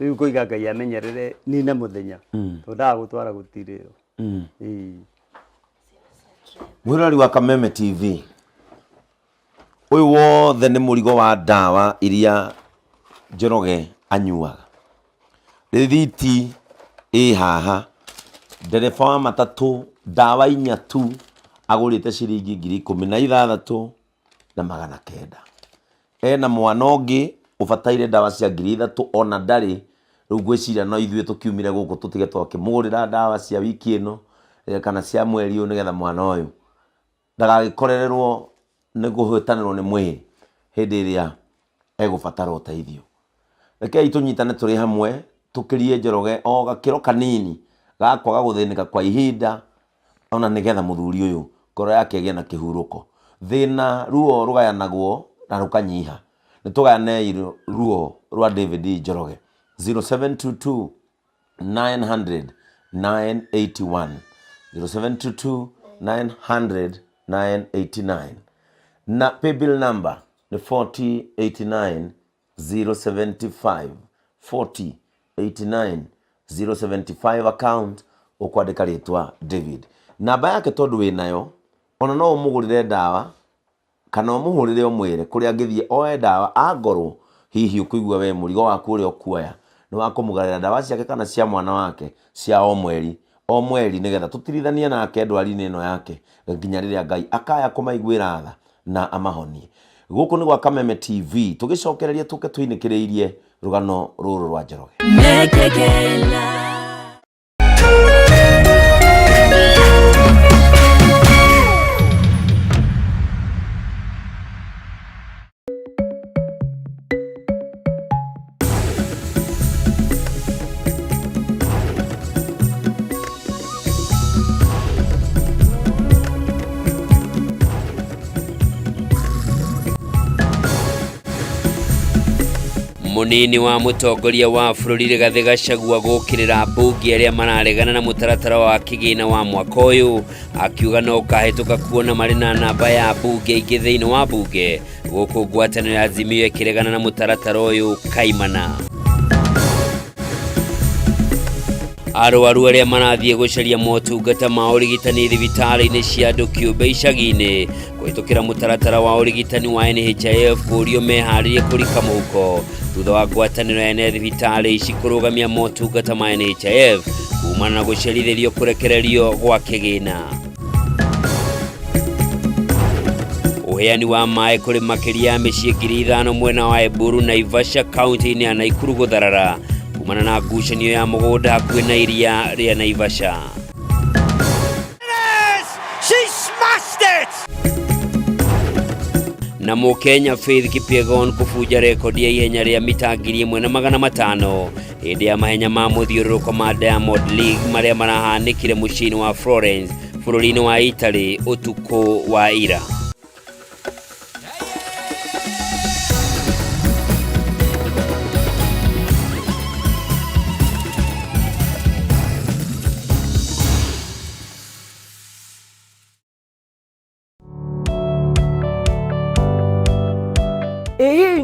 Rĩu ngoiga Ngai amenyerere nine mũthenya, tondũ ndaga gũtwara gũtirĩo. Ĩĩ. Mwĩroreri wa Kameme TV, ũyũ wothe nĩ mũrigo wa ndawa iria Njoroge anyuaga. Rĩthiti ĩ haha, ndereba wa matatũ ndawa inya tu agũrĩte ciringi 16,900. Ena mwana ũngĩ ũbataire ndawa cia 3000 ona ndarĩ. Rĩu ngwĩciria no ithuĩ tũkiumire gũkũ tũtige twakĩmũgũrĩra ndawa cia wiki ĩno kana cia mweri ũyũ nĩgetha mwana ũyũ ndagagĩkorererwo nĩ kũhĩtanĩrwo nĩ mwĩrĩ hĩndĩ ĩrĩa egũbatara ũteithio. Rekei tũnyitane tũrĩ hamwe tũkĩrie Njoroge o gakĩro kanini ga kwaga gũthĩnĩka kwa ihinda ona nĩgetha mũthuri ũyũ ngoro yake ĩgĩe na kĩhurũko. Thĩna ruo rũgayanagwo na rũkanyiha. Nĩ tũgayanei ruo rwa David Njoroge. 0722 900 981, 0722 900 989, na paybill number nĩ 4089 075, 4089 075, account ũkwandĩka rĩtwa David, namba yake tondũ wĩnayo ona no ũmũgũrĩre ndawa kana ũmũhũrĩre ũmwĩre kũrĩa angĩthiĩ oe ndawa angorwo hihi ũkũigua we mũrigo waku ũrĩa ũkuoya nĩ wa kũmũgarĩra ndawa ciake kana cia mwana wake cia o mweri o mweri nĩgetha tũtirithanie nake ndwari-inĩ ĩno yake nginya rĩrĩa Ngai akaya kũmaiguĩra tha na amahonie. Gũkũ nĩ gwa Kameme TV tũgĩcokereria tũke tũinĩkĩrĩirie rũgano rũrũ rwa Njoroge. Munini wa mutongoria wa bũrũri Rigathĩ Gachagua gũkĩrĩra mbunge arĩa mararegana na mũtaratara wa kĩgĩna wa mwaka ũyũ, akiuga no ũkahĩtũka kuona marĩ na namba ya mbunge ingĩ thĩinĩ wa mbunge, gũkũ ngwatanĩro ya Azimio ĩkĩregana na mũtaratara ũyũ kaimana. Arwaru arĩa marathiĩ gũcaria motungata ma ũrigitani thibitarĩ-inĩ cia andũ kĩũmbe icagi-inĩ kũhĩtũkĩra mũtaratara wa ũrigitani wa NHIF kũũrio meharĩrie kũrika mũhuko thutha wa ngwatanĩro ya ene thibitarĩ ici kũrũgamia motungata ma NHIF kumana na gũcerithĩrio kũrekererio gwa kĩgĩna. Ũheani wa maĩ kũrĩ makĩria ya mĩciĩ 5000 mwena wa Eburu Naivasha kaunti-inĩ ya Naikuru gũtharara kumana na ngucanio ya mũgũnda hakuhĩ na iria rĩa Naivasha. She smashed it! Na Mũkenya Faith Kipyegon kũbunja rekondi ya ihenya rĩa mita 1500 hĩndĩ ya mahenya ma mũthiũrũrũko ma Diamond League marĩa marahanĩkire mũciĩ-inĩ wa Florence bũrũri-inĩ wa Italy ũtukũ wa ira.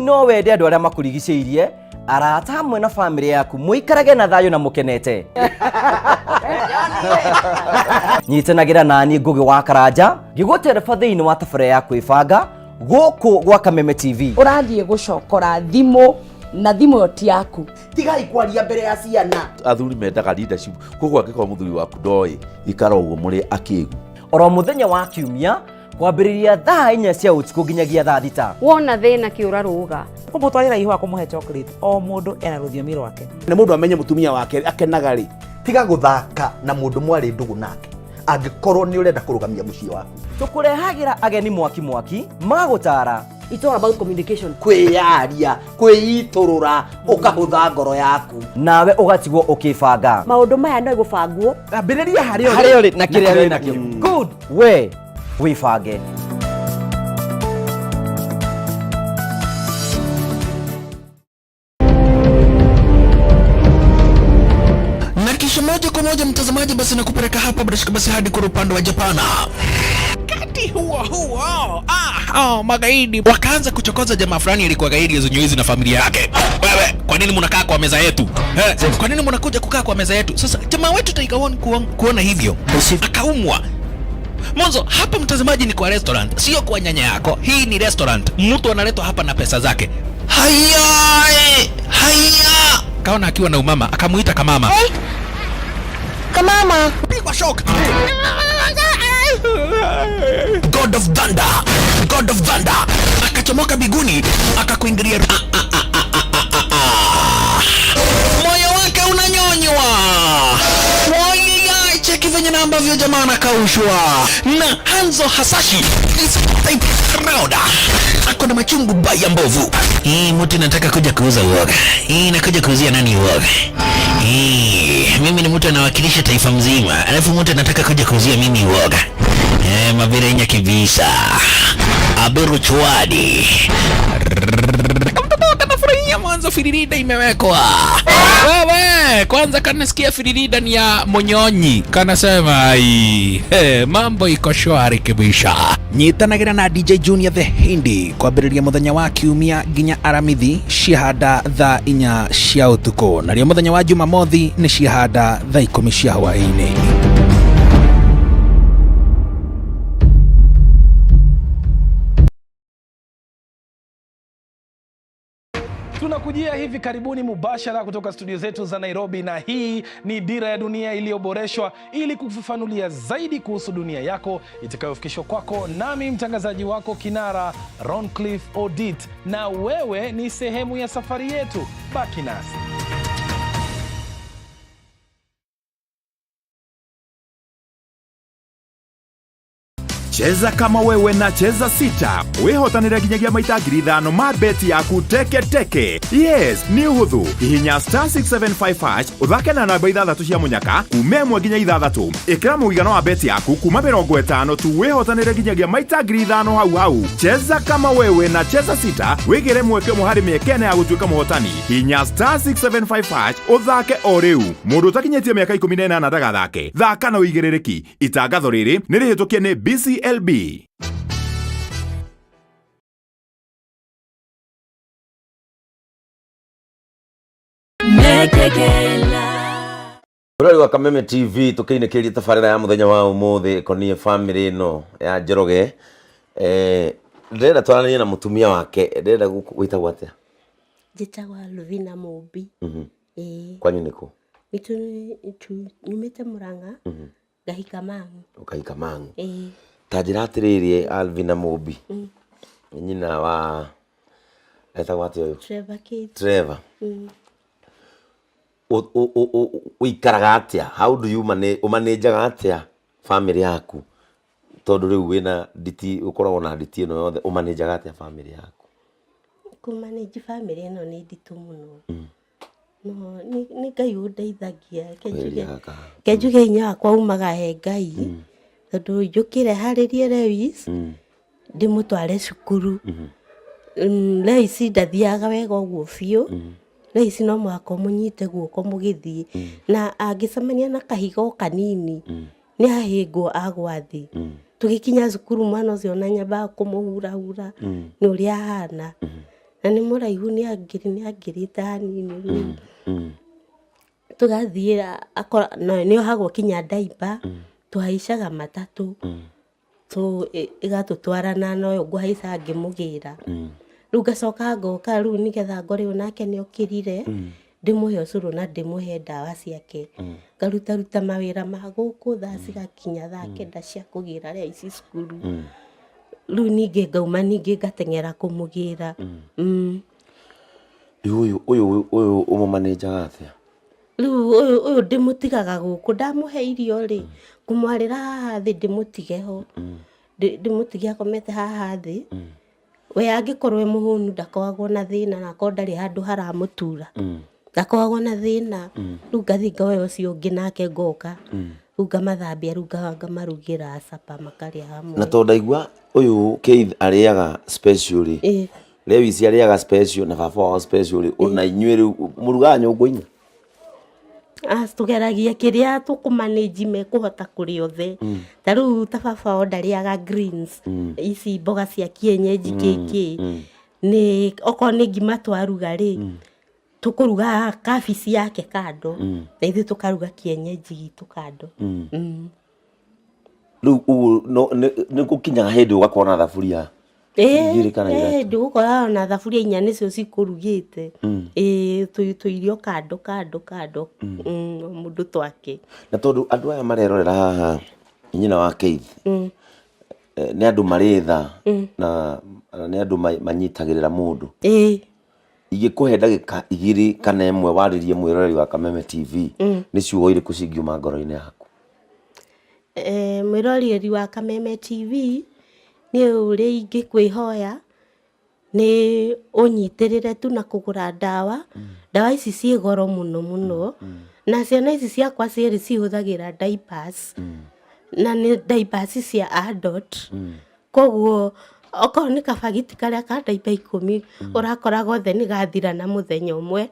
No wende andũ arĩa makũrigicĩirie, arata hamwe na bamĩrĩ yaku mũikarage na thayũ na mũkenete? Nyitanagĩra nani Ngũgĩ wa Karanja ngĩgũtereba thĩinĩ wa tabarĩra ya kwĩbanga gũkũ gwa Kameme TV. Ũrathiĩ gũcokora thimũ na thimũ ĩyo ti yaku. Tigai kwaria mbere ya ciana. Athuri mendaga leadership, koguo angĩkorwo mũthuri waku ndoĩ, ikara ũguo mũrĩ akĩgu. Oro mũthenya wa Kiumia kwambĩrĩria thaa 4 cia ũtukũ nginyagia thaa 6. Wona thĩna kĩũra rũga. Kũmũtwarĩra ihũa, kũmũhe chocolate, o mũndũ ena rũthiomi rwake. Na mũndũ amenye mũtumia wake akenaga rĩ. Tiga gũthaka na mũndũ mwarĩ ndũgũ nake angĩkorwo nĩ ũrenda kũrũgamia mũciĩ waku. Tũkũrehagĩra ageni mwaki mwaki magũtara. It's all about communication. Kwĩyaria, kwĩitũrũra, ũkahũtha ngoro yaku. Nawe ũgatigwo ũkĩbanga. Maũndũ maya no gũbangwo. Ambĩrĩria harĩa ũrĩ. Harĩa ũrĩ na kĩrĩa wĩ nakĩo. Good. We wĩbange. Na kisha moja kwa moja mtazamaji, basi nakupeleka hapa bila shaka basi hadi kule upande wa Japana. Wakati huo huo, magaidi wakaanza kuchokoza jamaa fulani alikuwa gaidi ya na familia yake. Wewe, kwa nini mnakaa kwa meza yetu? Kwa nini mnakuja kukaa kwa meza yetu? Sasa jamaa wetu Tiger One kuona hivyo akaumwa. Mwanzo hapa mtazamaji ni kwa restaurant, sio kwa nyanya yako. Hii ni restaurant, mtu analetwa hapa na pesa zake. Haya, haya. Kaona akiwa na umama, akamuita kamama. Hey. Kamama. Pigwa shock. God of Thunder, God of Thunder akachomoka biguni akakuingilia. Moyo wake unanyonywa. Wai, cheki venye na ambavyo jamaa anakaushwa na Hanzo Hasashi. This type round ako na machungu baya mbovu. Hii mtu nataka kuja kuuza uoga. Hii nakuja kuuzia nani uoga? Hii mimi ni mtu anawakilisha taifa mzima, alafu mtu anataka kuja kuuzia mimi uoga. Mabirenya kibisa. Aberu chwadi. Kamtoto kanafurahia mwanzo firirida imewekwa. Wewe, kwanza kanasikia firirida ni ya monyonyi. Kanasema ai, mambo iko shwari kibisha. Nyitanagira na DJ Junior the Hindi kwambĩrĩria mũthenya wa Kiumia nginya Aramithi ciahanda thaa 4 cia ũtukũ, narĩo mũthenya wa Jumamothi nĩ ciahanda thaa 10 cia hwaĩ-inĩ. Tunakujia hivi karibuni mubashara kutoka studio zetu za Nairobi, na hii ni Dira ya Dunia iliyoboreshwa ili kukufafanulia zaidi kuhusu dunia yako itakayofikishwa kwako nami mtangazaji wako kinara Roncliffe Odit, na wewe ni sehemu ya safari yetu. Baki nasi. Cheza kama wewe na Cheza 6 wihotanire nginyagia maita 5,000 ma beti yaku teke teke. Yes, nĩ ũhũthũ. Hihinya star 675 hash ũthake na namba 6 cia mũnyaka kuma 1 nginya 6. Ĩkĩra mũigana wa beti yaku kuma 50 tu wihotanire nginyagia maita 5,000 hau hau. Cheza kama wewe na Cheza 6 wĩgĩre mweke ũmwe harĩ mĩeke ĩna ya gũtuĩka mũhotani. Hihinya star 675 hash ũthake o rĩu. Mũndũ ũtakinyĩtie mĩaka 18 ndagathake. Thaka na ũigĩrĩrĩki. Itangatho rĩrĩ nĩ rĩhĩtũkie nĩ BCLB. Mũrori wa Kameme TV tũkĩinĩkĩria tabarĩra ya mũthenya wa ũmũthĩ ĩkoniĩ bamĩrĩ ĩno ya Njoroge. Ndĩrenda twaranĩrie na mũtumia wake, ndĩrenda wĩtagwo atĩa? Njĩtagwo Luvina Mũmbi. Kwanyu nĩ kũ? Witũ nyumĩte Mũrang'a, ngahika Mang'u. Ũkahika Mang'u. Ta njĩra atĩrĩrĩ, Alvina Mũmbi, nyina wa etagwo atĩa ũyũ? Trevor Keith. Trevor. Ũikaraga atĩa? How do you manage, ũmanĩnjaga atĩa bamĩrĩ yaku? Tondũ rĩu wĩna nditi, ũkoragwo na nditi ĩno yothe, ũmanĩnjaga atĩa bamĩrĩ yaku? Kũmanĩnji bamĩrĩ ĩno nĩ nditũ mũno. No, nĩ Ngai ũndeithagia. Reke njuge hinya wakwa umaga he Ngai. Tondũ njũkĩre harĩrie Lewis, ndĩmũtware cukuru. Lewis ndathiaga wega ũguo biũ. Lewis no mũhaka ũmũnyite guoko mũgĩthiĩ. Na angĩcemania na kahiga o kanini, nĩ ahĩngwo agwa thĩ. Tũgĩkinya cukuru mwana ũcio ona nyambaga kũmũhurahura nĩ ũrĩa ahana. Na nĩ mũraihu nĩ angĩrĩ nĩ angĩrĩte hanini rĩu. Tũgathiĩ akora na nĩ ohagwo kinya ndaiba, tũhaicaga matatũ, ĩgatũtwara na ũyũ ngũhaica ngĩmũgĩra. Rĩu ngacoka ngoka rĩu nĩgetha ngore onake nĩ okĩrire, ndĩmũhe ũcũrũ na ndĩmũhe ndawa ciake. Ngarutaruta mawĩra ma gũkũ thaa cigakinya thaa 9 cia kũgĩra arĩa ici cukuru. Rĩu ningĩ ngauma ningĩ ngateng'era kũmũgĩra. Rĩu ũyũ ũyũ ũyũ ũmũmanĩnjaga atĩa? Rĩu ũyũ ũyũ ndĩmũtigaga gũkũ, ndamũhe irio rĩ, ngũmwarĩra haha thĩ ndĩmũtige ho. Ndĩmũtige akomete haha thĩ. We angĩkorwo e mũhũnu ndakoragwo na thĩna na akorwo ndarĩ handũ haramũtura. Ndakoragwo na thĩna. Rĩu ngathiĩ ngoya ũcio ũngĩ nake ngoka. Rĩu ngamathambia rĩu ngamarugĩra supper makarĩa hamwe. Na tondũ ndaigua ũyũ Keith arĩaga special rĩ, Lewis arĩaga special na baba wao special rĩ, ona inyuĩ rĩu mũrugaga nyũngũ inya? Ah, tũgeragia kĩrĩa tũkũmanĩnji mekũhota kũrĩa othe. Ta rĩu ta baba wao ndarĩaga greens, ici mboga cia kienyeji kĩkĩ. Nĩ okorwo nĩ ngima twaruga rĩ, tũkũruga kabici yake kando, na ithuĩ tũkaruga kienyeji gitũ kando. Rĩu ũguo nĩ gũkinyaga hĩndĩ ũgakorwo na thaburia igĩrĩ kana ithatũ. Ndĩgũkora ona thaburia inya nĩcio cikũrugĩte. Ĩĩ, tũirio kando kando kando. O mũndũ twake. Na tondũ andũ aya marerorera haha nyina wa Keith, nĩ andũ marĩ tha na nĩ andũ manyitagĩrĩra mũndũ. Ingĩkũhe ndagĩka igĩrĩ kana ĩmwe warĩrie mwĩroreri wa Kameme TV, nĩ ciugo irĩkũ cingiuma ngoro-inĩ yaku? Mwĩroreri wa Kameme TV, niĩ ũrĩa ingĩkwĩhoya nĩ ũnyitĩrĩre tu na kũgũra ndawa. Ndawa ici ciĩ goro mũno mũno, na ciana ici ciakwa cierĩ cihũthagĩra diapers, na nĩ diapers cia adult. Koguo okorwo nĩ kabagiti karĩa ka diaper 10 ũrakora gothe nĩ gathira na mũthenya ũmwe.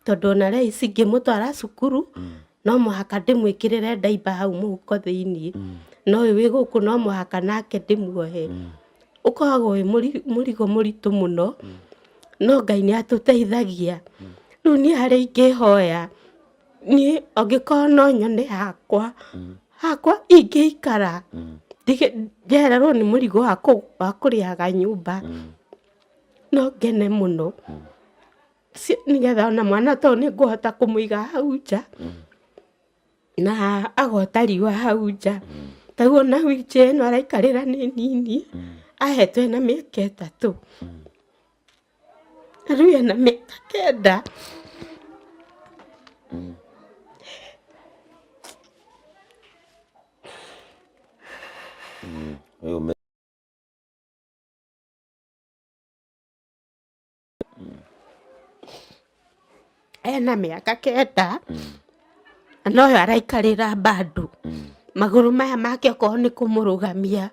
Tondũ ona thaa ici ngĩmũtwara cukuru, no mũhaka ndĩmwĩkĩrĩre diaper hau mũhuko thĩiniĩ. Na ũyũ wĩ gũkũ no mũhaka nake ndĩmuohe. Ũkoragwo wĩ mũrigo mũritũ mũno, no Ngai nĩ atũteithagia. Rĩu niĩ harĩa ingĩhoya, niĩ angĩkorwo no nyone hakwa, hakwa ingĩikara, njehererwo nĩ mũrigo wa kũrĩhaga nyũmba, no ngene mũno. Nĩgetha ona mwana ta ũyũ nĩ ngũhota kũmũiga hau nja, na agota riũa hau nja. Ta rĩu ona wheelchair ĩno araikarĩra nĩ nini, ahetwo ena mĩaka 3. Na rĩu ena mĩaka 9. Ena mĩaka 9 na noyo araikarĩra bado. Magũrũ maya make okorwo nĩ kũmũrũgamia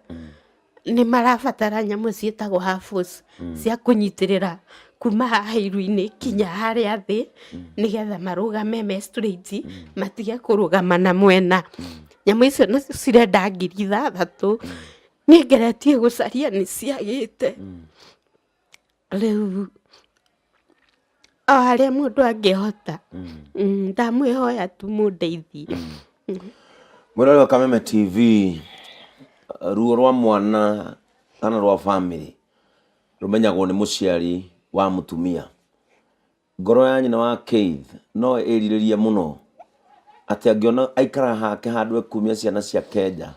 nĩ marabatara nyamũ ciĩtagwo hafos cia kũnyitĩrĩra kuma haha iru-inĩ kinya harĩa thĩ nĩgetha marũgame me straight matige kũrũgama na mwena. Nyamũ icio nacio cirenda 6,000. Niĩ ngeretie gũcaria nĩ ciagĩte. Rĩu o harĩa mũndũ angĩhota, ndamwĩhoya tu mũndeithie. Mwĩroreri wa Kameme TV, ruo rwa mwana kana rwa bamĩrĩ rũmenyagwo nĩ mũciari wa mũtumia. Ngoro ya nyina wa Keith no ĩrirĩrie mũno atĩ angĩona aikara hake handũ ekumia ciana ciake nja,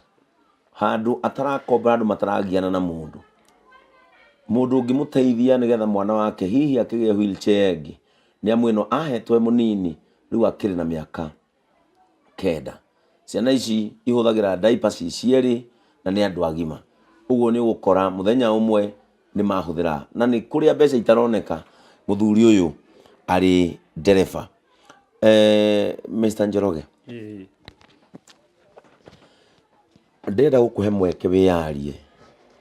handũ atarakomba handũ mataragiana na mũndũ, mũndũ ũngĩmũteithia nĩgetha mwana wake hihi akĩgĩe wheelchair ĩngĩ, nĩ amu ĩno ahetwo e mũnini rĩu akĩrĩ na mĩaka 9. Ciana ici ihũthagĩra diaper ci cierĩ na nĩ andũ agima. Ũguo nĩ ũgũkora mũthenya ũmwe nĩ mahũthĩra na nĩ kũrĩa mbeca itaroneka mũthuri ũyũ arĩ ndereba. Mr. Njoroge, ndĩrenda gũkũhe mweke wĩyarie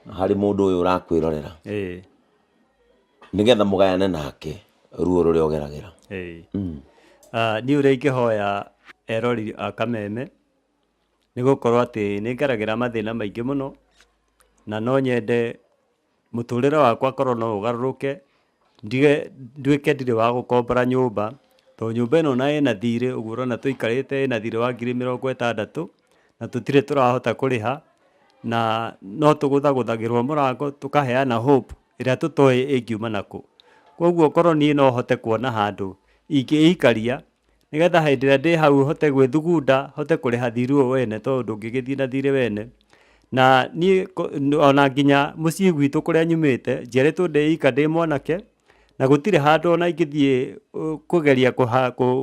harĩ mũndũ ũyũ ũrakwĩrorera nĩgetha mũgayane nake ruo rũrĩa ũgeragĩra. Niĩ ũrĩa ingĩhoya eroreri a Kameme nĩ gũkorwo atĩ nĩ ngeragĩra mathĩna maingĩ mũno, na no nyende mũtũrĩre wakwa korwo no ũgarũrũke, Ndige nduĩke ndirĩ wa gũkombora nyũmba, tondũ nyũmba ĩno ona ĩna thirĩ ũguo ũrona tũikarĩte ĩna thirĩ wa 60,000 na tũtirĩ tũrahota kũrĩha, na no tũgũthagũthagĩrwo mũrango tũkaheana hope ĩrĩa tũtoĩ ĩngiuma nakũ. Koguo korwo niĩ no hote kuona handũ ingĩikaria nĩgetha hĩndĩ ĩrĩa ndĩ hau hote gwĩthugunda, hote kũrĩha thirĩ ũyũ wene tondũ ndũngĩgĩthiĩ na thirĩ wene. Na niĩ ona nginya mũciĩ gwitũ kũrĩa nyumĩte, njiarĩtwo ndĩ ika ndĩ mwanake, na gũtirĩ handũ ona ingĩthiĩ kũgeria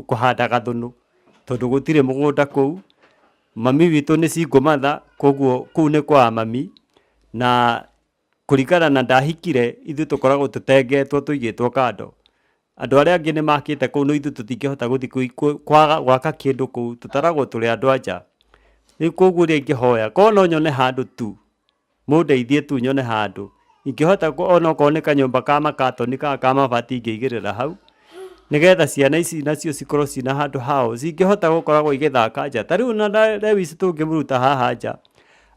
kũhanda gathũnũ, tondũ gũtirĩ mũgũnda kũu. Mami witũ nĩ single mother, koguo kũu nĩ kwa mami, na kũringana na ndahikire, ithuĩ tũkoragwo tũtengetwo tũigĩtwo kando. Andũ arĩa angĩ nĩ makĩte kũu no ithuĩ tũtingĩhota gũthiĩ gwaka kĩndũ kũu, tũtaragwo tũrĩ andũ a nja. Rĩu koguo ũrĩa ingĩhoya, korwo no nyone handũ tu, mũndeithie tu nyone handũ, ingĩhota onokorwo nĩ kanyũmba ka makatoni kana ka mabati ingĩigĩrĩra hau, nĩgetha ciana ici nacio cikorwo ciĩna handũ hao, cingĩhota gũkoragwo igĩthaka nja. Ta rĩu ona Lewis tũngĩmũruta haha nja,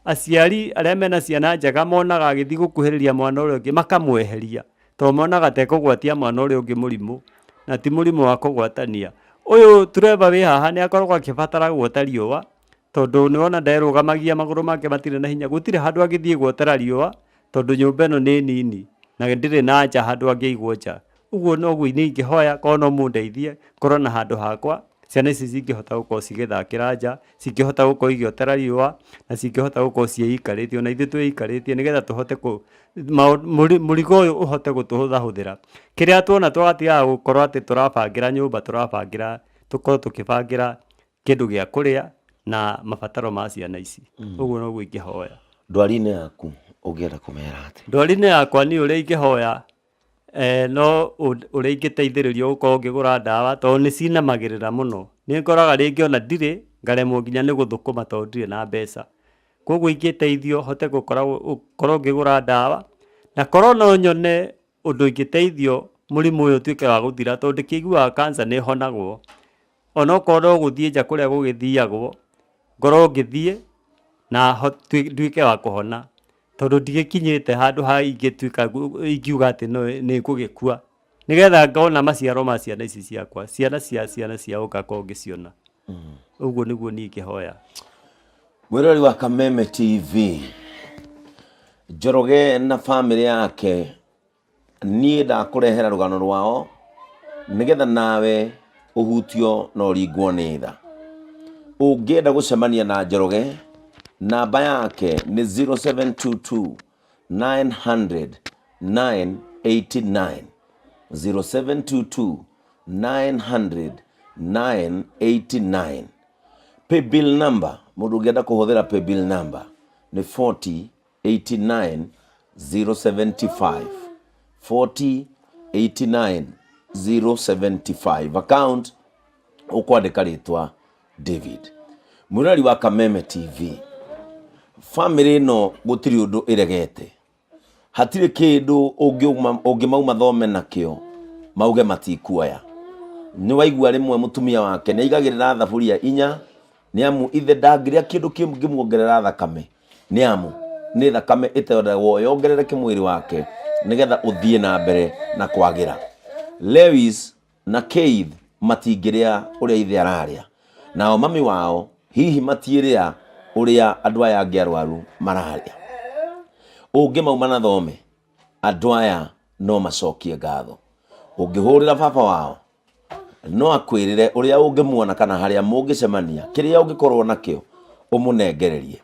aciari arĩa mena ciana njega monaga agĩthiĩ gũkuhĩrĩria mwana ũrĩa ũngĩ makamweheria. Tondũ monaga ta ĩkũgwatia mwana ũrĩa ũngĩ mũrimũ, na ti mũrimũ wa kũgwatania. Ũyũ Trevor wĩ haha nĩ akoragwo akĩbatara guota riũa, tondũ nĩ wona nderũgamagia magũrũ make matirĩ na hinya, gũtirĩ handũ angĩthiĩ guotera riũa, tondũ nyũmba ĩno nĩ nini, na ndĩrĩ na nja handũ angĩigwo nja. Ũguo noguo niĩ ingĩhoya korwo no mũndeithie, ngorwo na handũ hakwa, ciana ici cingĩhota gũkorwo cigĩthakĩra nja, cingĩhota gũkorwo igĩotera riũa, na cingĩhota gũkorwo ciĩikarĩtie, ona ithuĩ twĩikarĩtie nĩgetha tũhote kũ mũrigo ũyũ ũhote gũtũhũthahũthĩra. Kĩrĩa tuona twatigaga gũkorwo atĩ tũrabangĩra nyũmba tũrabangĩra tũkorwo tũkĩbangĩra kĩndũ gĩa kũrĩa na mabataro ma ciana ici. Ũguo noguo ingĩhoya. Ndwari-inĩ yaku ũngĩenda kũmera atĩa? Ndwari-inĩ yakwa niĩ ũrĩa ingĩhoya no ũrĩa ingĩteithĩrĩrio gũkorwo ngĩgũra ndawa tondũ nĩ cinamagĩrĩra mũno. Nĩ ngoraga rĩngĩ ona ndirĩ, ngaremwo nginya nĩ gũthũkũma tondũ ndirĩ na mbeca. Koguo ingĩteithio hote gũkorwo ngĩgũra ndawa, na korwo no nyone ũndũ ingĩteithio mũrimũ ũyũ ũtuĩke wa gũthira tondũ ndĩkĩiguaga cancer nĩ ĩhonagwo, onokorwo no gũthiĩ nja kũrĩa gũgĩthiagwo, ngorwo ngĩthiĩ na nduĩke wa kũhona. Tondũ ndigĩkinyĩte handũ ha ingĩtuĩka ingiuga atĩ nĩ ngũgĩkua. Nĩgetha ngona maciaro ma ciana ici ciakwa, ciana cia ciana ciao ngakorwo ngĩciona. Ũguo nĩguo niĩ ingĩhoya. Mwĩroreri wa Kameme TV, Njoroge na bamĩrĩ yake niĩ ndakũrehera rũgano rwao nĩgetha nawe ũhutio na ũringwo nĩ tha. Ũngĩenda gũcemania na Njoroge, namba yake nĩ 0722 900 989 0722 900 989. Paybill number, mũndũ ũngĩenda kũhũthĩra paybill number nĩ 40 89 075 40 89 075 account ũkwandĩka rĩtwa David mwĩroreri wa Kameme TV famĩlĩ ĩno gũtirĩ ũndũ ĩregete hatirĩ kĩndũ ũngĩmauma thome nakĩo mauge matikuoya nĩ waigua rĩmwe mũtumia wake nĩ aigagĩrĩra thaburia inya nĩ amu ithe ndangĩrĩa kĩndũ kĩngĩmuongerera thakame Nĩ amu nĩ thakame ĩtendagwo yongerereke mwĩrĩ wake nĩgetha ũthiĩ na mbere na kwagĩra. Lewis na Keith matingĩrĩa ũrĩa ithe ararĩa, nao mami wao hihi matiĩrĩa ũrĩa andũ aya angĩ arwaru mararĩa. Ũngĩmauma na thome, andũ aya no macokie ngatho. Ũngĩhũrĩra baba wao, no akwĩrĩre ũrĩa ũngĩmuona kana harĩa mũngĩcemania, kĩrĩa ũngĩkorwo nakĩo ũmũnengererie.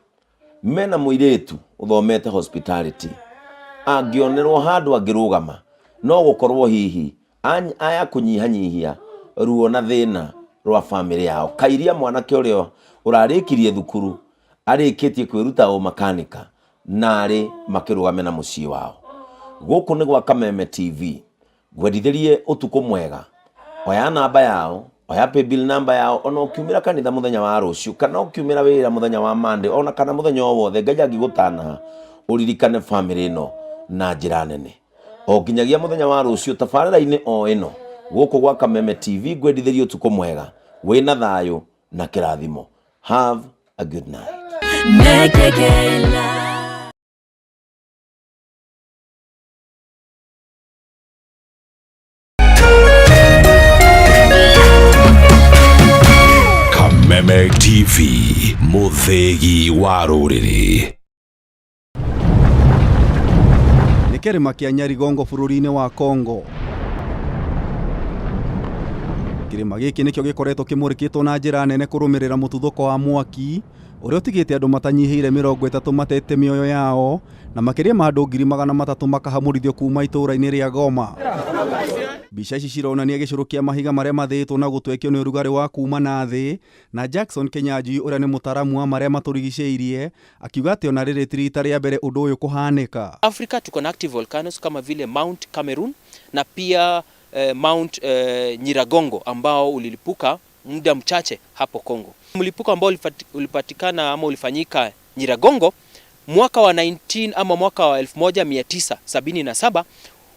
Mena mũirĩtu ũthomete hospitality, angĩonerwo handũ angĩrũgama, no gũkorwo hihi aya kũnyihanyihia ruo na thĩna rwa bamĩrĩ yao. Kairia mwanake ũrĩa ũrarĩkirie thukuru arĩkĩtie kwĩruta ũmakanika narĩ makĩrũgame na mũciĩ wao. Gũkũ nĩ gwa Kameme TV. Ngwendithĩrie ũtukũ mwega. Oya namba yao, oya paybill namba yao, ona ũkiumĩra kanitha mũthenya wa rũciũ, kana ũkiumĩra wĩra mũthenya wa Monday, ona kana mũthenya o wothe, Ngai angĩgũtanaha, ũririkane bamĩrĩ ĩno na njĩra nene. O nginyagia mũthenya wa rũciũ tabarĩra-inĩ o ĩno, gũkũ gwa Kameme TV, ngwendithĩrie ũtukũ mwega, wĩna thayũ na kĩrathimo. Have a good night. Mekekela. Kameme TV, mũthĩgi wa rũrĩrĩ. Nĩ kĩrĩma kĩa Nyarigongo bũrũri-inĩ wa Congo. Kĩrĩma gĩkĩ nĩkĩo gĩkoretwo kĩmũrĩkĩtwo na njĩra nene kũrũmĩrĩra mũtuthũko wa mwaki ũrĩa ũtigĩte andũ matanyihĩire 30 matete mĩoyo yao na makĩria ma andũ 300,000 makahamũrithio kuma itũũra-inĩ rĩa Goma. Mbica ici cironania gĩcũrũ kĩa mahiga marĩa mathĩĩtwo na gũtwekio nĩ ũrugarĩ wa kuma na thĩ, na Jackson Kinyanjui ũrĩa nĩ mũtaaramu wa marĩa matũrigicĩirie akiuga atĩ ona rĩrĩ ti rita rĩa mbere ũndũ ũyũ kũhanĩka. Africa tuko na active volcanoes kama vile Mount Cameroon na pia Mount Nyiragongo ambao ulilipuka muda mchache hapo Kongo. Mlipuko ambao ulipatikana ama ulifanyika Nyiragongo mwaka wa 19 ama mwaka wa 1977